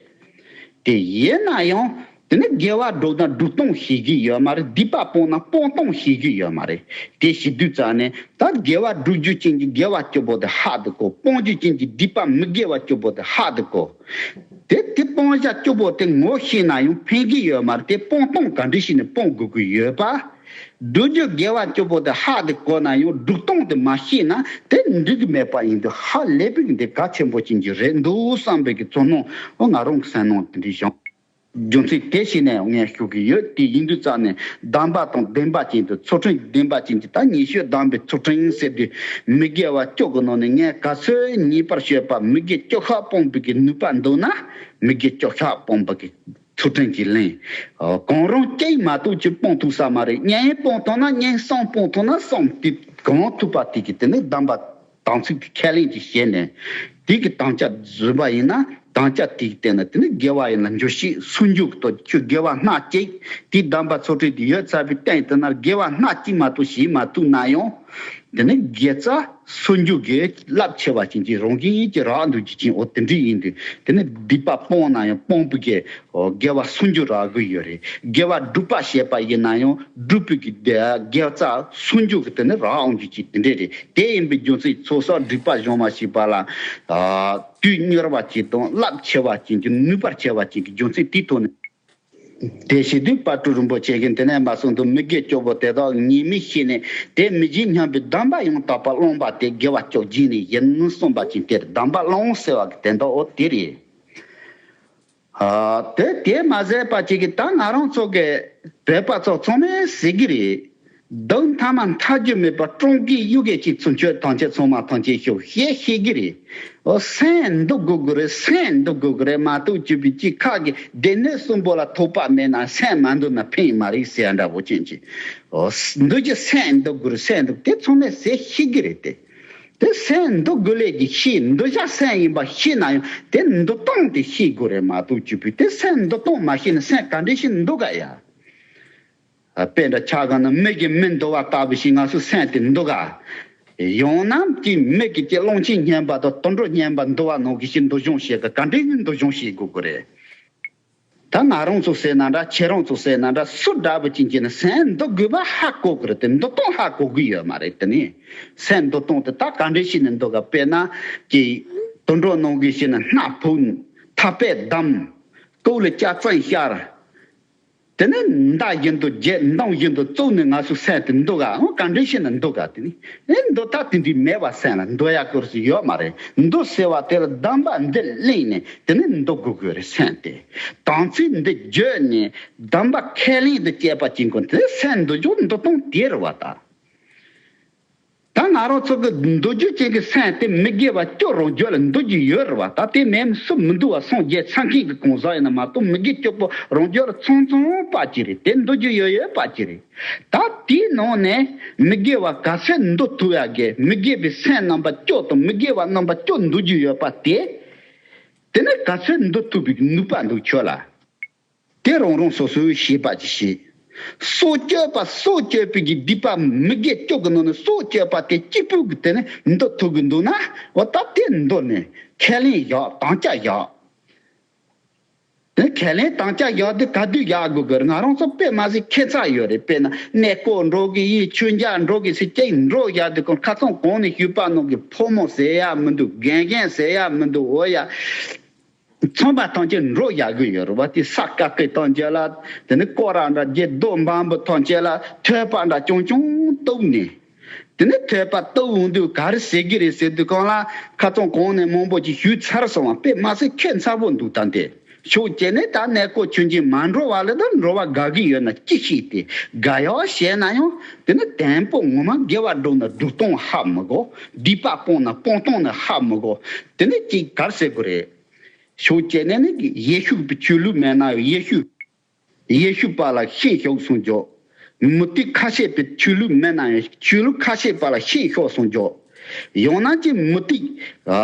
དེ་ཡིན་ན་ཡང་དེ་ནི་དགེ་བ་སྒྲུབ་ན་སྒྲུབ་སྟངས་ཤེས་ཀྱི་ཡོད་མ་རེད། སྡིག་པ་སྤོང་ན་སྤོང་སྟངས་ཤེས་ཀྱི་ཡོད་མ་རེད། དེ་ཤེས་དུས་ཙང་ནས་ད་དགེ་བ་སྒྲུབ་རྒྱུ་ཅན་གྱི་དགེ་བ་སྐྱོ་པོ་དེ་ཧ་དུ་གོ། སྤོང་རྒྱུ་ཅན་གྱི་སྡིག་པ་མི་དགེ་བ་སྐྱོ་པོ་དེ་ཧ་དུ་གོ། དེ་དེ་སྤོང་བྱ་སྐྱོ་པོ་དེ་ངོ་ཤེས་ན་ཡང་ཕན་གྱི་ཡོད་མ་རེད། དེ་སྤོང་སྟངས་ག་འདྲ་ཞིག་ནས་སྤོང་དགོས་ཀྱི་ཡོད་པ། སྒྲུབ་རྒྱུ་དགེ་བ་བཅུ་པོ་དེ་ཧ་དེ་གོ་ན་ཡང་སྒྲུབ་སྟངས་དེ་མ་ཤེས་ན་དེ་འགྲིག་གི་མེད་པ་ཡིན་དུས་ཧ་ལས་པའི་འདི་གལ་ཆེན་པོ་ཅན་གྱི་རེད་འདུག་བསམ་པའི་གི་ཚོར་སྣང་ང་རང་གི་སེམས་ནང་དེ་འདྲ་བྱུང་། རྒྱུ་མཚན་དེ་ཤེས་ནས་ངས་ཞུ་གི་ཡོད། དེ་ཡིན་དུས་ཙང་ནས་གདམས་པ་དང་ལྡན་པ་ཅན་དུ་ཚུལ་ཁྲིམས་ལྡན་པ་ཅན་གྱི་ད་ཉེས་སྤྱོད་སྡོམ་པའི་ཚུལ་ཁྲིམས་ཟེར་དུས་མི་དགེ་བ་བཅུ་གི་ནང་ནས་ངས་ག་ཚོད་ཉེས་པར་སྤྱོད་པ་མི་དགེ་བཅུ་ཤོག་སྤོང་བའི་གི་ནུས་པ་འདུག་ན་མི་དགེ་བཅུ་ཤོག་སྤོང་བའི་གི་ཚུལ་ཁྲིམས་ཀྱི་ལན། གང་རུང་གཅིག་མ་གཏོགས་ཅིག་སྤོང་ཐུབ་ས་མ་རེད། གཉིས་སྤོང་ཐུབ་ན་གཉིས། གསུམ་སྤོང་ཐུབ་ན་གསུམ། དེ་གང་ཐུབ་པ་དེ་གི་དེ་ནི་གདམས་པ་དམ་ཚིག་གི་ཁས་ལེན་གྱི་བྱས་ནས་དེ་གི་དམ་བཅའ་བཟུང་བ་ཡིན་ན་དམ་བཅའ་དེ་གི་སྟེང་ན་དེ་ནི་དགེ་བ་ཡིན་ན་འགྱུར་ཞིག་སུན་འཇུག་གི་ཐོག་ཁྱོད་དགེ་བ་སྣ་གཅིག་དེ་གདམས་པ་ཚུལ་ཁྲིམས་དེ་ཡོད་ཚར་བའི་སྟེང་དེ་ན་དགེ་བ་སྣ་གཅིག་མ་གཏོགས་བྱེད་མ་ཐུབ་ན་ཡང་། དེ་ནི་དགེ་རྩ་སུན་འཇུག་གི་རླབས་ཆེ་བ་ཅན་གྱི་རང་བཞིན་གྱི་རག་འདུག་ཅི་ཅིང་འོ་དེ་འདྲ་ཡིན་དུས་དེ་ནི་སྡིག་པ་སྤོང་ན་ཡང་སྤོང་བུ་གི་དགེ་བ་སུན་འཇུག་རག་གི་ཡོད་རེད། དགེ་བ་སྒྲུབ་པ་བྱེད་པ་ཡིན་ན་ཡང་སྒྲུབ་པའི་གི་དེ་དགེ་རྩ་སུན་འཇུག་གི་དེ་ནི་རག་འོང་རྒྱུ་ཅིག་དེ་འདྲ་རེད། དེ་ཡིན་པའི་རྒྱུ་མཚན་ཚོགས་བསགས་སྒྲིབ་པ་སྦྱོང་བ་ཞེས་པ་ལ་དུས་མྱུར་བ་ཅན་དང་རླབས་ཆེ་བ་ཅན་གྱི་ནུས་པ་ཆེ་བ་ཅན་གྱི་རྒྱུ་མཚན་དེའི་ཐོག་ནས། དེ་བྱེད་དུས་དཔལ་སྤྲུལ་རིན་པོ་ཆེ་གིས་དེ་ནས་མ་གསུངས་དུས་མི་དགེ་བཅུ་པོ་དེ་དག་ཉེས་དམིགས་ཤེས་ནས་དེ་མི་བྱེད་སྙམ་པའི་གདམས་པ་ཡང་དག་པར་བླངས་པ་དེ་དགེ་བ་བཅུ་རྒྱས་ནས་ཡིན་གསུངས་པ་ཅིག་དེར་གདམས་པ་བླངས་ཟེར་བ་གི་དོན་དག་འོ་དེ་རེད། ཨ་དེ་དེ་མ་ཟད་པ་ཅིག་གིས་ད་ང་རང་ཚོ་གི་བོད་པ་ཚོ་ཚང་མས་ཟེར་གི་རེད། སྡུག་མཐའ་མ་མཐའ་རྒྱུ་མེད་པ་སྤྲང་གི་གཡུག་གི་ཅིག་ཚུན་ཆོད་ཐམས་ཅད་ཚང་མ་ཐམས་ཅད་ཤོག་ཞེས་བཤད་ཀྱི་རེད། ཨོ་སེམས་འདུལ་དགོས་ཀྱི་རེད། སེམས་འདུལ་དགོས་ཀྱི་རེད་མ་གཏོགས་བཅུ་པའི་གཅིག་ཁ་གི་སྡེ་སྣོད་གསུམ་པོ་ལ་ཐོགས་པ་མེད་ན་སེམས་མ་འདུལ་ན་ཕན་མ་རེད་ཟེར་ཡ་འདྲ་བོ་ཅན་གྱི། ཨོ་འདུལ་རྒྱུ་སེམས་འདུལ་དགོས་རེད། སེམས་འདུལ་དེ་ཚང་མས་ཟེར་ཤེས་ཀྱི་རེད་དེ། དེ་སེམས་འདུལ་དགོས་ལས་ཀྱི་ཤེས་འདུལ་བྱ་སེམས་ཡིན་པ་ཤེས་ན་ཡང་དེ་འདུལ་སྟངས་དེ་ཤེས་དགོས་རེད་མ་གཏོགས་བཅུ་པའི་དེ་སེམས་འདུལ་སྟངས་མ་ཤེས་ན་སེམས་ག་འདྲ་ཞིག་འདུལ་ག་ཡ། དཔེ་འདྲ་ཆ་ག་ན་མི་གིས་མི་འདུལ་བ་ལྟ་བུ་ཞིག་ང་ཚོའི་སེམས་དེ་འདུལ་ག་ཡང་ན་ཀྱི་མི་གིས་ཀྱི་རླུང་ཆེན་སྙེམས་པ་དང་དུད་འགྲོ་སྙེམས་པ་འདུལ་བ་ནང་གི་ཞིག་འདུལ་སྦྱོང་བྱེད་ག་ག་འདྲའི་ནི་འདུལ་སྦྱོང་བྱེད་དགོས་ཀྱི་རེད། ད་ང་རང་ཚོ་ཟེར་ན་འདྲ་ཁྱེད་རང་ཚོ་ཟེར་ན་འདྲ་སུ་འདྲ་བུ་ཅན་གྱི་ནི་སེམས་འདུལ་དགོས་པ་ཧ་གོ་གི་རེད་དེ་འདུལ་སྟངས་ཧ་གོ་གི་ཡོད་མ་རེད་དེ་ནི། སེམས་འདུལ་སྟངས་དེ་ད་ག་འདྲའི་ཞིག་ནི་འདུལ་ག་དཔེར་ན་ཀྱི་དུད་འགྲོ་ནང་གི་ཞིག་ནི་སྣ་ཕུག་ཐག་པས་བསྡམས། ལྐོག་ལ་ལྕགས་ཚང་ཤར། དེ་ནས་མདའ་བཞིན་དུ་བརྒྱབ། མདུང་བཞིན་དུ་བཙུགས་ནས་ང་ཚོའི་སེམས་དེ་འདུལ་ག་ཨང་ག་འདྲ་ཞིག་ནས་འདུལ་ག་དེ་ནི་ཨེ་འདུལ་ཐབས་དེ་འདྲའི་མེད་པ་སེམས་ལ་འདུལ་ཡག་སྐོར་ཞིག་ཡོད་མ་རེད། འདུལ་ཟེར་བ་དེ་ལ་གདམས་པ་འདི་གླེང་ནས་དེ་ནི་འདུལ་དགོས་དགོས་རེད་སེམས་དེ། དམ་ཚིག་འདི་བརྗོད་ནས་གདམས་པ་ཁས་ལེན་དུ་བྱས་པ་ཅན་ཀུན་དེ་སེམས་འདུལ་རྒྱུ་འདུལ་སྟངས་དེ་རེད་བ་ད། ད་ང་རང་ཚོ་གི་འདུལ་རྒྱུ་ཅན་གྱི་སེམས་དེ་མི་དགེ་བ་བཅུ་རང་རྒྱུད་ལ་འདུལ་རྒྱུ་ཡོད་རེད་བ། ད་དེ་མིན་སུ་མི་འདུལ་བ་སངས་རྒྱས་ཆ་མཁན་གྱི་གང་ཟག་ཡིན་ན་མ་གཏོགས་མི་དགེ་བཅུ་པོ་རང་རྒྱུད་ལ་ཚང་ཚང་པ་ཅིག་རེད། དེ་འདུལ་རྒྱུ་ཡོད་ཡོད་པ་ཅིག་རེད། ད་དེའི་ནང་ནས་མི་དགེ་བ་ག་ཚད་འདུལ་ཐུབ་ཡག་གི་མི་དགེ་བའི་སེམས་རྣམ་པ་བཅུ་དང་མི་དགེ་བ་རྣམ་པ་བཅུ་འདུལ་རྒྱུ་ཡོད་པ་དེ། དེ་ནས་ག་ཚད་འདུལ་ཐུབ་པའི་ནུས་པ་འདུག་ཁྱོད་ལ། དེ་རང་རང་སོ་སོའི་ཤེས་པ་ཅིག་བྱེད། སྲོག་གཅོད་པ་སྲོག་གཅོད་པའི་གི་སྡིག་པ་མི་དགེ་བཅུ་གི་ནང་ནས་སྲོག་གཅོད་པ་དེ་གཅིག་པུ་གི་དེ་ནས་འདུལ་ཐུབ་གི་འདུག་ན་འོ་ད་དེ་འདུལ་ནས་ཁས་ལེན་བཞག་དམ་བཅའ་བཞག་དེ་ཁས་ལེན་དམ་བཅའ་བཞག་དེ་ག་དུས་བཞག་དགོས་གི་ང་རང་ཚོ་དཔེ་མ་སྲིད་ཁྱད་མཚར་ཡོད་རེད། དཔེར་ན་གནས་སྐོར་འགྲོ་གི་ཡིན་མཆོད་མཇལ་འགྲོ་གི་ཟེར་ཅིག་འགྲོ་བཞག་དུས་ཁོང་ཁ་སང་གོང་ནས་ཞུས་པ་ནང་གི་ཕོ་མོ་ཟེར་ཡ་མི་འདུག་རྒན་གཞོན་ཟེར་ཡ་མི་འདུག་འོ་ཡ། ཚོང་པ་ཐམས་ཅད་འགྲོ་བཞག་གི་ཡོད་རེད་བ། དེ་ས་དཀར་སྐེ་ཐམས་ཅད་ལ་དེ་ནི་སྐོར་ར་འདྲ་བརྒྱད་རྡོ་འབའ་འབུ་ཐམས་ཅད་ལ་ཐོད་པ་འདྲ་ཆུང་ཆུང་གཏུབ་ནས། དེ་ནི་ཐོད་པ་གཏུབ་འོང་དུས་ག་རེ་ཟེར་གི་རེད་ཟེར་དུས་གང་ལ་ཁ་ཚོན་གང་ནས་མང་པོ་ཅིག་ཞུས་ཚར་སོང་བ་དཔེ་མ་སྲིད་ཁྱད་མཚར་པོ་འདུག་ད་འདི་ཤུགས་བྱས་ནས་ད་གནས་སྐོར་ཆུང་ཆུང་མ་འགྲོ་བ་ལ་ད་འགྲོ་བ་དགའ་གི་ཡོད་ན་ཅི་ཤེས་ཏེ་དགའ་ཡག་བྱས་ན་ཡང་དེ་ནི་དང་པོ་ངོ་མ་དགེ་བ་སྒྲུབ་ན་སྒྲུབ་སྟངས་ཧ་མི་གོ་སྡིག་པ་སྤོང་ན་སྤོང་སྟངས་ནི་ཧ་མི་གོ་དེ་ནི་ཅིག་ག་རེ་ཟེར་དགོས་རེད། ཤུགས་བྱས་ནས་ནི་ཡེ་ཤུ་པའི་ཆོས་ལུགས་མེད་ན་ཡང་ཡེ་ཤུ། ཡེ་ཤུ་པ་ལ་ཤིན་ཤོག་གསུངས་ཀྱོག་མུ་སྟེགས་ཁ་ཤས་པའི་ཆོས་ལུགས་མེད་ན་ཡང་ཆོས་ལུགས་ཁ་ཤས་པ་ལ་ཤིན་ཤོག་གསུངས་ཀྱོག་ཡང་ན་ཅིག་མུ་སྟེགས་ཨ་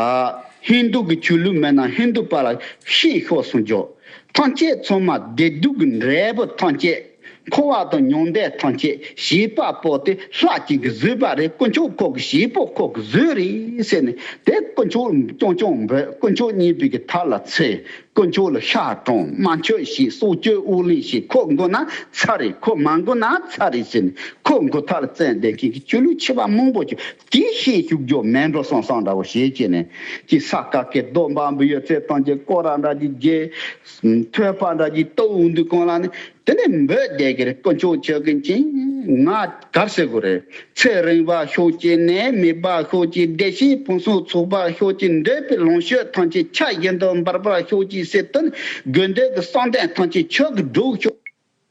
ཧིན་དུ་གི་ཆོས་ལུགས་མེད་ན་ཧིན་དུ་པ་ལ་ཤིན་ཤོག་གསུངས་ཀྱོག་ཐམས་ཅད་ཚང་མ་བདེ་སྡུག་གི་འབྲས་བུ་ཐམས་ཅད། འཁོར་བ་དང་མྱང་འདས་ཐམས་ཅད་བྱེད་པ་པོ་དེ་ལྷ་གཅིག་གིས་བཟོས་པ་རེད། དཀོན་མཆོག་ཁོ་གི་བྱེད་པོ་ཁོ་གིས་བཟོས་རེད་ཟེར་ནས་དེ་དཀོན་མཆོག་རྐྱང་རྐྱང་འབོད། དཀོན་མཆོག་གཉིས་པོ་གི་ཐབས་ལ་འཚལ། དཀོན་མཆོག་ལ་ཕྱག་དྲང་དམར་མཆོད་བྱེད། སྲོག་གཅོད་དབུགས་ལེན་བྱེད། ཁོ་དགོས་ན་ཚར་རེད། ཁོ་མ་དགོས་ན་ཚར་རེད་ཟེར་ནས་ཁོ་དགོས་ཐག་ལ་བཙན་བསྡད་མཁན་གྱི་ཆོས་ལུགས་ཆེ་བ་མང་པོ་ཅིག་དེ་ཤེས་ཞུགས་རྒྱུ་མེད་འགྲོ་སོང་སོང་འདྲ་བོ་ཞེས་བྱས་ནས་ཀྱི་ས་ཀ་ཀའི་རྡོ་འབའ་འབུ་ཡོད་ཚད་ཐམས་ཅད་སྐོར་ར་འདྲ་ཅིག་བརྒྱབ། ཐོད་པ་འདྲ་ཅིག་གཏུབ་འོང་དུས་གང་ལ་ནི་དེ་ནས་འབོད་བསྡད་ཀྱི་རེད། དཀོན་མཆོག་ཁྱོད་ཀྱིས་མཁྱེན། ང་གར་ཟེར་དགོས་རེད། ཚེ་རིང་བ་ཤོག་ཅིག་ནད་མེད་པ་ཤོག་ཅིག་བདེ་སྐྱིད་ཕུན་སུམ་ཚོགས་པ་ཤོག་ཅིག་འདོད་པའི་ལོངས་སྤྱོད་ཐམས་ཅད་ཆར་བཞིན་དུ་འབབ་པ་ཤོག་ཅིག་ཟེར་དོན་དགོས་འདོད་ཀྱི་བསམ་གཏན་ཐམས་ཅད་ཆོས་ཀྱི་སྒྲུབ་ཤོག་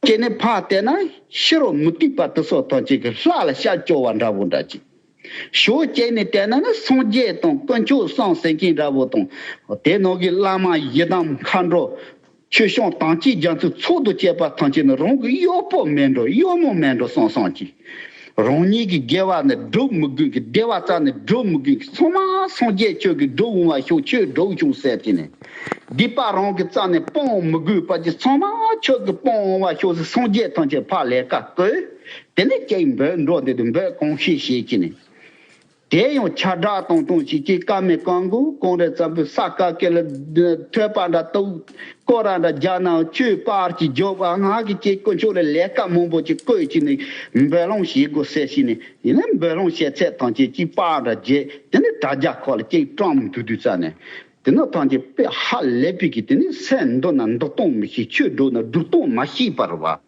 ཅེས་ནས་ཕར་བལྟས་ན་ཕྱི་རོལ་མུ་སྟེགས་པ་དེ་ཚོ་ཐམས་ཅད་ཀྱི་ལྷ་ལ་ཤ་སྐྱོ་བ་འདྲ་བོ་འདྲ་ཅིག་ཞོག་ཅེས་ནས་བལྟས་ན་ནི་སངས་རྒྱས་དང་དཀོན་མཆོག་གསུམ་ཟེར་མཁན་འདྲ་བོ་དང་། དེ་ནང་གི་བླ་མ་ཡི་དམ་མཁའ་འགྲོ། ཆོས་སྐྱོང་དམ་ཅན་རྒྱ་མཚོའི་ཚོགས་དང་བཅས་པ་ཐམས་ཅད་ནི་རང་གི་གཡོག་པོ་མིན་འགྲོ། གཡོག་མོ་མིན་འགྲོ་བསམ་བསམ་གྱིས། རང་ཉིད་ཀྱི་དགེ་བ་ནི་སྒྲུབ་མི་དགོས་ཀྱི། སྡེ་པ་རྩ་ནས་སྒྲུབ་མི་དགོས་ཀྱི། ཚང་མ་སངས་རྒྱས་ཆོས་ཀྱི་སྒྲུབ་འོང་བ་ཤོག་ཆོས་སྒྲུབ་ཤོག་ཟེར་གྱི་ནས། སྡིག་པ་རང་གི་རྩ་ནས་སྤོང་མི་དགོས་པ་ཅི། ཚང་མ་ཆོས་ཀྱི་སྤོང་འོང་བ་ཤོག་ཟེར། སངས་རྒྱས་ཐམས་ཅད་ཕར་ལས་ཀ་བསྐོས། དེ་ནས་ཀྱེ་འབོད་འགྲོ་འདི་དུ་འབོད་གང་ཤེས་བྱེད་ཀྱི་ནས། དེ་ཡང་ཆ་འདྲ་དང་དང་ཞིག་ཅིག་ཀ་མེད་གང་དགོས་གང་རེ་ཙམ་པོ་ས་ཀ་ཀེ་ལ་ཐོད་པ་འདྲ་གཏུག་སྐོར་ར་འདྲ་རྒྱག་ནའང་ཆོས་པར་གྱི་རྒྱོབ་ཨ་ང་གི་ཅིག་དཀོན་མཆོག་ལ་ལས་ཀ་མང་པོ་ཅིག་བསྐོས་ཅིག་ནས་འབོད་ལམ་བྱེད་དགོས་ཟེར་ཞིག་ནས། ཡིན་ན་འབོད་ལམ་བྱེད་ཚད་ཐམས་ཅད་ཅིག་པར་འདྲ་བརྗེ། དེ་ནས་དྲ་རྒྱ་ཁོག་ལ་ཅིག་བཀྲམ་འདུག་དུས་ཙ་ནས། དེ་ནས་ཐམས་ཅད་དཔེ་ཧ་ལས་པའི་གི་དེ་ནས་སེམས་འདུག་ན་འདུག་སྟངས་མི་ཤེས། ཆོས་སྒྲུབ་ན་སྒྲུབ་སྟངས་མ་ཤེས་པར་བ།